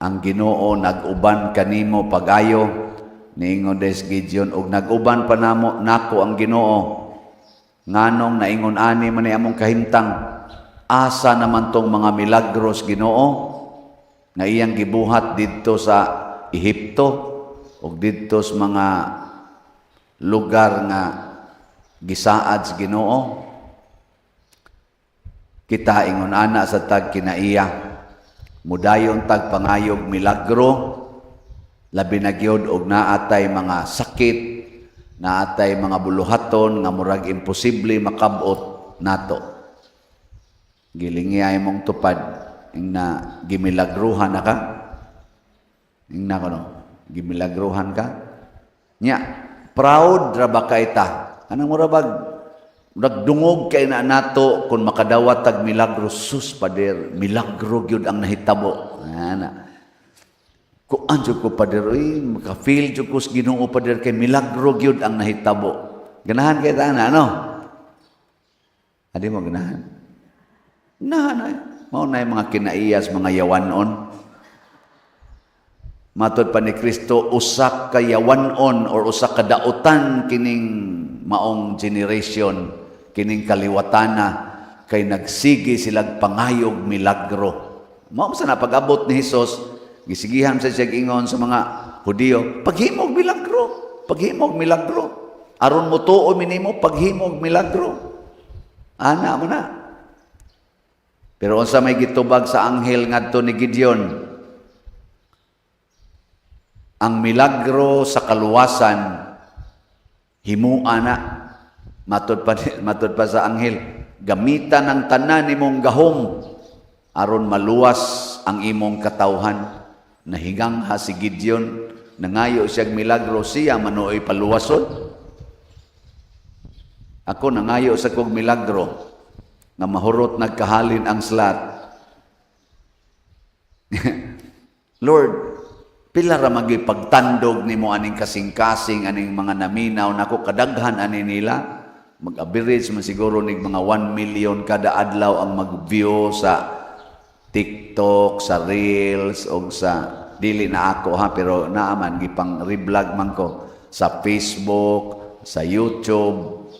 ang Ginoo nag-uban kanimo pag-ayo, niingon des Gideon, og nag-uban pa namo nako ang Ginoo, nganong naingon ani man ni among kahimtang? Asa naman tong mga milagros, Ginoo, nga iyang gibuhat didto sa Ehipto ug didto sa mga lugar nga gisaad sa Ginoo? Kita ingon ana sa tag kinaiya, mudayon tag pangayog milagro, labi na gyud og naatay mga sakit, naatay mga buluhaton nga murag imposible makabot nato. Gilingi mong tupad ingna gimilagruhan na ka, ingna kono gimilagruhan ka nya, proud ra ba kay ta? Anang mura bag nagdungog kay na nato kung makadawat tag milagro. Sus, pader, milagro gyud ang nahitabo ana. Kuan jud ko, pader, uy, maka-feel jud ko sa Ginoo, pader, kay milagro gyud ang nahitabo. Ganahan kay ta ana, ano? Adi mo ganahan? Ganahan ay. Mao na yung mga kinaiyas, mga yawanon. Matod pa ni Kristo, usa ka yawanon or usa ka dautan kining maong generation, kining kaliwatana, kay nagsige silag pangayog milagro. Mao sa na pag-abot ni Hesus, gisigihan sa siya ingon sa mga Hudiyo, "Paghimog milagro, paghimog milagro. Aron mo tuo minimo, paghimog milagro." Ana mo na. Pero unsa may gitubag sa anghel ngadto ni Gideon? Ang milagro sa kaluwasan himua na. Matod pa sa anghel, gamitan ang tanan nimong gahom aron maluwas ang imong katawhan. Nahigangha si Gideon, nangayo siyag milagro, siya manuoy paluwason. Ako nangayo sa kog milagro nga mahurot nagkahalin ang slot. Lord, pila ra man gyud pagtandog nimo aning kasing-kasing, aning mga naminaw nako, kadaghan ani nila. Mag-average man siguro nig mga 1 million kada adlaw ang mag-view sa TikTok, sa Reels og sa, dili na ako ha, pero naaman gipang reblog man ko sa Facebook, sa YouTube.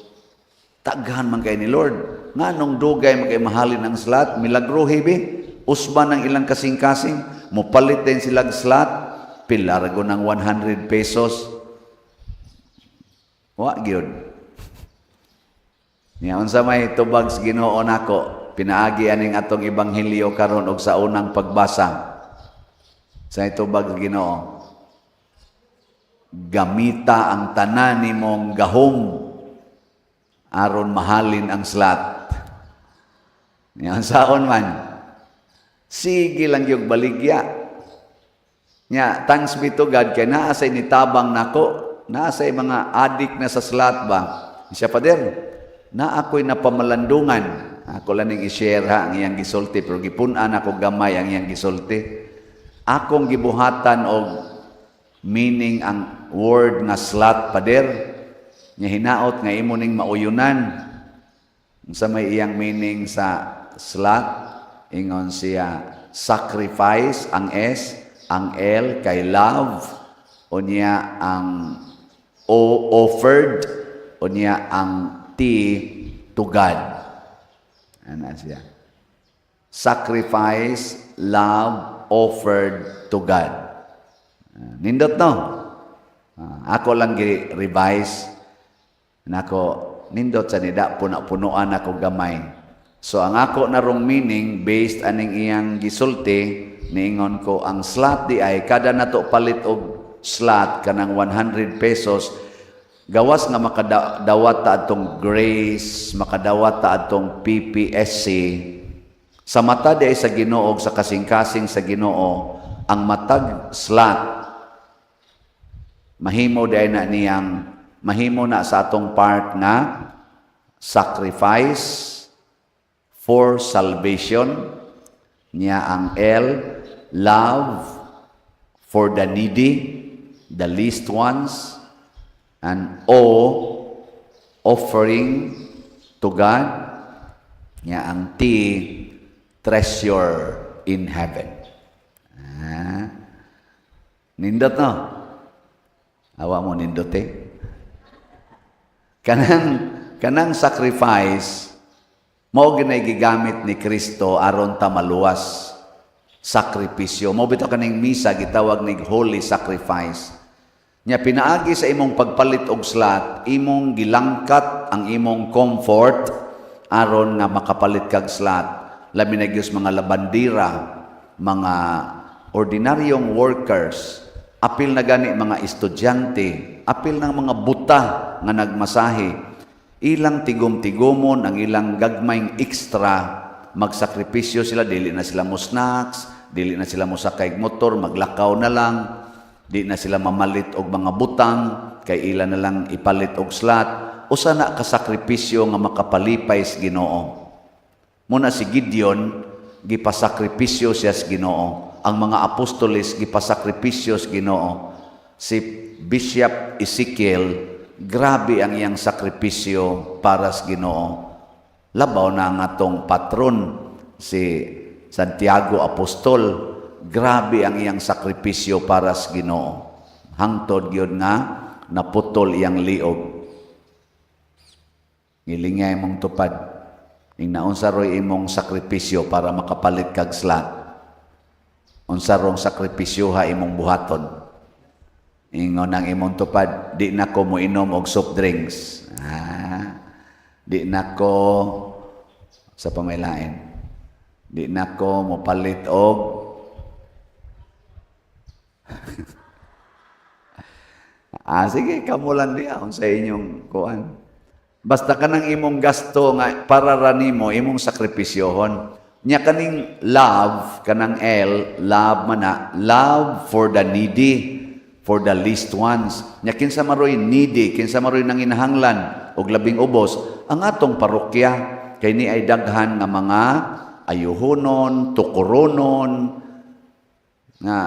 Daghan man kay ni, Lord. Nganong dugay man kay mahalin ang slot, milagro bi. Usban ang ilang kasing-kasing, mopalit din sila slot, pila ra ng 100 pesos. Wa gyud. Nya unsa may tubag sa Ginoo nako pinaagi aning atong ebanghelyo karon og sa unang pagbasa? Sa tubag sa Ginoo, gamita ang tanan nimong gahom aron mahalin ang slot. Nya saon man? Sige lang yung baligya. Nya, thanks be to God kay naa say nitabang nako, naa say mga adik na sa slot ba. Siya, "Pader, na ako'y napamalandungan." Ako lang ning i-share ha ang iyang gisulti, pero gipun-an ako gamay ang iyang gisulti. "Akong gibuhatan og meaning ang word nga slot, Pader. Nya hinaot nga imo ning mauyunan." Unsa may iyang meaning sa slot? Ingon siya, sacrifice ang S, ang L kay love, unya ang O, offered, unya ang T, to God. Ana siya. Sacrifice, love, offered to God. Ah, nindot no? Ah, ako lang gi-revise. Nako, nindot sa nida, puna-punuan ako gamay. So ang ako narong meaning based aning iyang gisulti, niingon ko ang slot di ay kada nato palit og slot kanang 100 pesos, gawas nga makadawat ta atong grace, makadawat ta atong PPSC, sa mata di ay sa Ginoo, sa kasing-kasing sa Ginoo, ang matag slot mahimo di ay na niyang mahimo na sa atong part nga sacrifice for salvation, niya ang L, love for the needy, the least ones, and O, offering to God, niya ang T, treasure in heaven. Ah. Nindot no? Awa mo nindot eh. Kanang sacrifice mao ginay gigamit ni Kristo aron ta maluwas. Sakripisyo. Mao bitaw kaning misa gitawag nig holy sacrifice. Nya pinaagi sa imong pagpalit og slot, imong gilangkat ang imong comfort aron nga makapalit kag slot. Labi na gyud sa mga labandira, mga ordinaryong workers, apil na gani mga estudyante, apil ng mga buta nga nagmasahe. Ilang tigom-tigomon ang ilang gagmayng extra, magsakripisyo sila, dili na sila mo snacks, dili na sila mo sakay motor, maglakaw na lang, di na sila mamalit og mga butang, kay ila na lang ipalit og slot. Usa na kasakripisyo nga makapalipay sa Ginoo. Muna si Gideon, gipasakripisyo siya sa Ginoo. Ang mga apostoles, gipasakripisyo sa Ginoo. Si Bishop Ezekiel, grabe ang iyang sakripisyo para sa Ginoo. Labaw na ang atong patron, si Santiago Apostol, grabe ang iyang sakripisyo para sa Ginoo. Hangtod gyud nga naputol iyang liog. Ngilingay mong tupad. Ing naunsa ro'y imong sakripisyo para makapalit kag slot? Unsa rong sakripisyo ha imong buhaton? Ingon ang imong tupad, "Di na ko moinom og soft drinks. Ah, di na ko sa pamailain. Di na ko mopalit og," ah, sige, kamo lang diya sa inyong kuan. Basta kanang imong gasto nga para ra nimo, imong sakripisyohon. Nya kaning love, kanang L, love man na, love for the needy, for the least ones. Nya kinsa maroy needy, kinsa maroy nanginahanglan og labing ubos ang atong parokya, kay ni ay daghan nga mga ayuhonon, tukuronon, Nga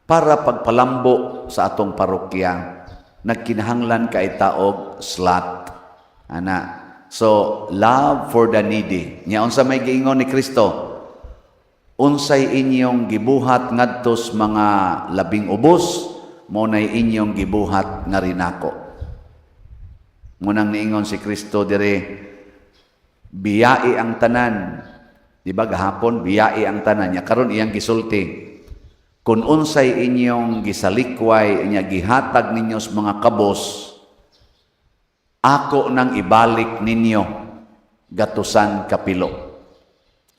para pagpalambo sa atong parokya, nagkinahanglan kay ta og slot. Ana. So, love for the needy. Nya unsa may giingon ni Kristo? Unsay inyong gibuhat ngadto sa mga labing ubos, mao nay inyong gibuhat ngari nako. Mao nang niingon si Kristo dire, biyai ang tanan. Di ba gahapon, biyai ang tanan niya? Karon iyang gisulti. Kung unsay inyong gisalikway, inya gihatag ninyo sa mga kabos, ako nang ibalik ninyo gatusan kapilo.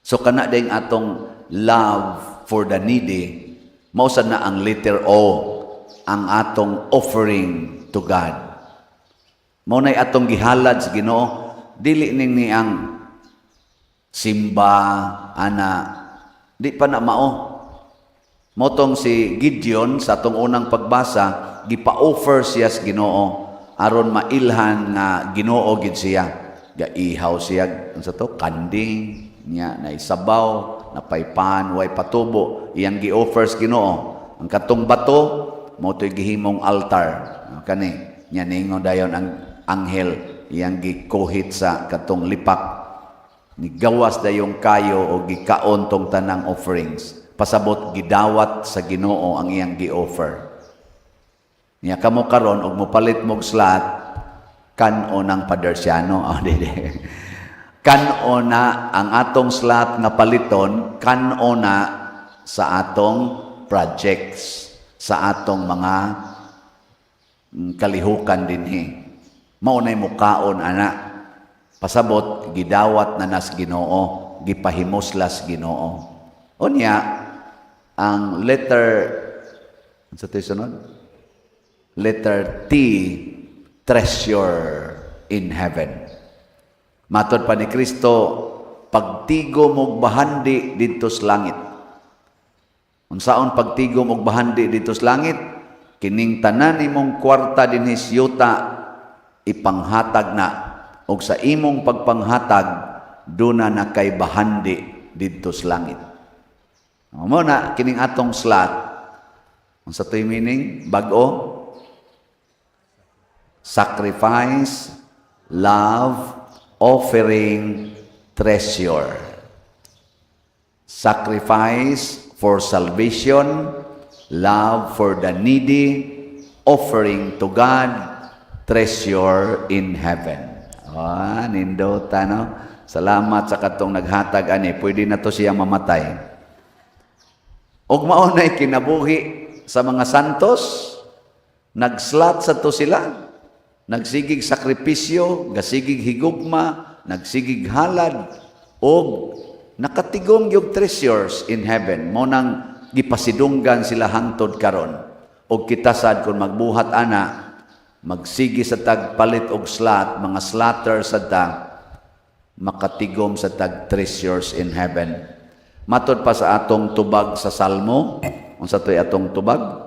So kana ding atong love for the needy, mao sad na ang letter O, ang atong offering to God. Mao nay atong gihalad sa Ginoo, dili ning ni ang simba ana, di pa na mao. Mao tong si Gideon sa atong unang pagbasa, gipa-offer siya sa Ginoo aron mailhan nga Ginoo gid siya. Gaihaw siya unsa to, kanding niya, naisabaw, napaypan, way patubo, iyang gi-offer sa Ginoo. Ang katong bato mao to'y gihimong altar. Kani nya ningon dayon ang anghel, iyang gikuhit sa katong lipak, ni gawas dayong kayo o gikaon tong tanang offerings. Pasabot gidawat sa Ginoo ang iyang gi-offer. Nya kamo karon og mopalit mog slot, kan-o ng Padersiano. Oh, dili. Kan-o na ang atong slot nga paliton, kan-o na sa atong projects, sa atong mga kalihukan dinhi. Mao nay mukaon ana. Pasabot gidawat na nas Ginoo, gipahimuslas Ginoo. Unya ang letter sa to'y sunod? Letter T, treasure in heaven. Matod pa ni Kristo, pagtigom og bahandi didto sa langit. Unsaon pagtigom og bahandi didto sa langit? Kining tanan nimong kwarta dinhi sa yuta, ipanghatag na, og sa imong pagpanghatag duna na kay bahandi didto sa langit. Mao na kining atong slot. Unsa to'y meaning? Bag-o? Sacrifice, love, offering, treasure. Sacrifice for salvation, love for the needy, offering to God, treasure in heaven. Ah, nindota, no? Salamat sa katong naghatag ani, pwede na to siya mamatay. Og mao na'y kinabuhi sa mga santos, nagslot sa to sila, nagsigig sakripisyo, gasigig higugma, nagsigig halad, og nakatigom yung treasures in heaven. Mao nang gipasidunggan sila hangtod karon. Og kita sad kung magbuhat ana, magsigi sa tagpalit og slot, mga slotter sa ta, makatigom sa tag treasures in heaven. Matod pa sa atong tubag sa Salmo, unsa to'y atong tubag?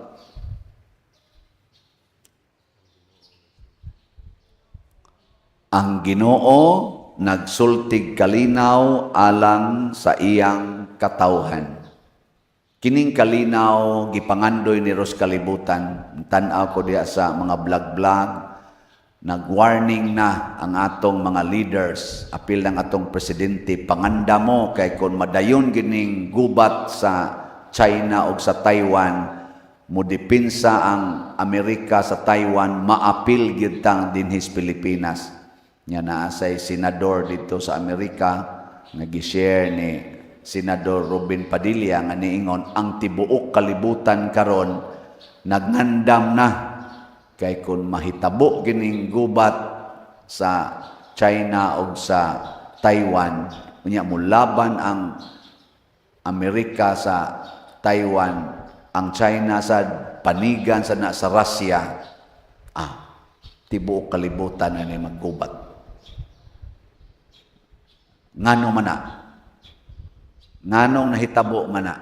Ang Ginoo nagsultig kalinaw alang sa iyang katawhan. Kining kalinaw gipangandoy ni ros kalibutan. Tan-aw ko diha sa mga vlog-vlog, nag-warning na ang atong mga leaders, apil ng atong presidente, panganda mo kay kung madayon gining gubat sa China o sa Taiwan, mo depinsa ang Amerika sa Taiwan, maapil gyud tang dinhis Pilipinas. Nya naa say senador dito sa Amerika nga gi-share ni Senador Robin Padilla nga niingon ang tibuok kalibutan karon nagngandam na kay kung mahitabo gining gubat sa China o sa Taiwan, unya mulaban ang Amerika sa Taiwan, ang China sa panigan sa na sa Russia, tibuok kalibutan na ni maggubat. Ngano man na? Nganong nahitabo man na?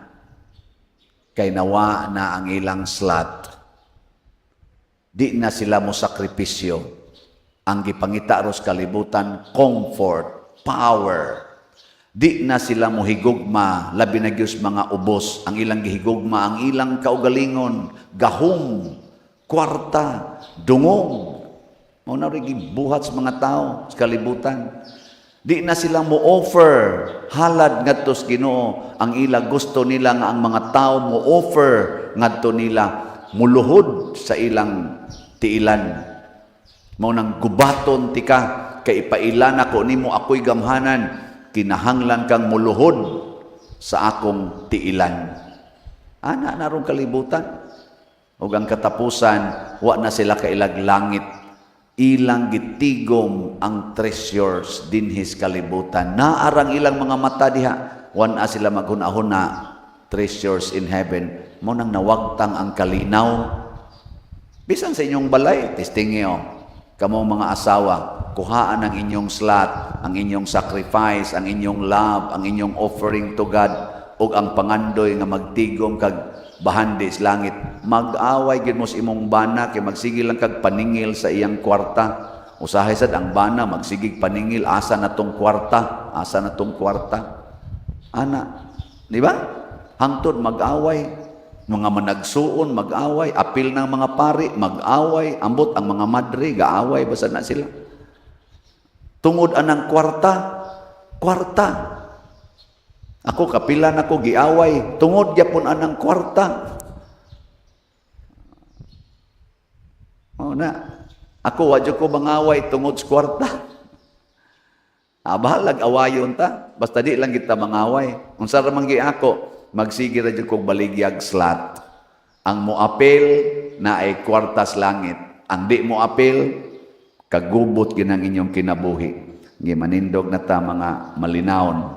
Kay nawa na ang ilang slot. Di na sila mo sakripisyo. Ang gipangita ros kalibutan, comfort, power. Di na sila mohigugma, labi na gyud mga ubos. Ang ilang gihigugma, ang ilang kaugalingon, gahom, kwarta, dungog. Mao na rin gibuhat sa mga tao sa kalibutan. Di na sila mo offer halad ngadto sa Ginoo. Ang ila gusto nila nga ang mga tao mo offer ngadto nila, muluhod sa ilang tiilan. Mao nang gubaton tika kay ipaila nako nimo ako'y gamhanan, kinahanglan kang muluhod sa akong tiilan. Ana na rong kalibutan. Ug ang katapusan, wa na sila kailag langit. Ilang gitigom ang treasures dinhis kalibutan. Naarang ilang mga mata diha. Wa na sila maghuna-huna treasures in heaven. Mao nang nawagtang ang kalinaw. Bisan sa inyong balay, testingi oh. Kamo mga asawa, kuhaan ang inyong slot, ang inyong sacrifice, ang inyong love, ang inyong offering to God, ug ang pangandoy nga magtigom kag bahandi sa langit. Mag-away gid mo sa imong bana kay magsige lang kag paningil sa iyang kwarta. Usahay sad ang bana magsigig paningil, asa na tong kwarta, asa na tong kwarta. Ana, di ba? Hangtod mag-away, mga managsuon mag-away, apil ng mga pari mag-away, ambot ang mga madre gaaway basta na sila. Tungod anang kwarta, kwarta. Ako kapila nako giaway, tungod gyapon anang kwarta. Oh na. Ako wa jud ko mangaway tungod sa kwarta. Ah, bahalag awayon ta, basta di lang kita mangaway. Unsa ra man gi ako, magsige ra jud kog baligyag slot. Ang moapil na ay kwartas langit. Ang di mo apil, kagubot ginang inyong kinabuhi. Gimanindog na ta mga malinawon.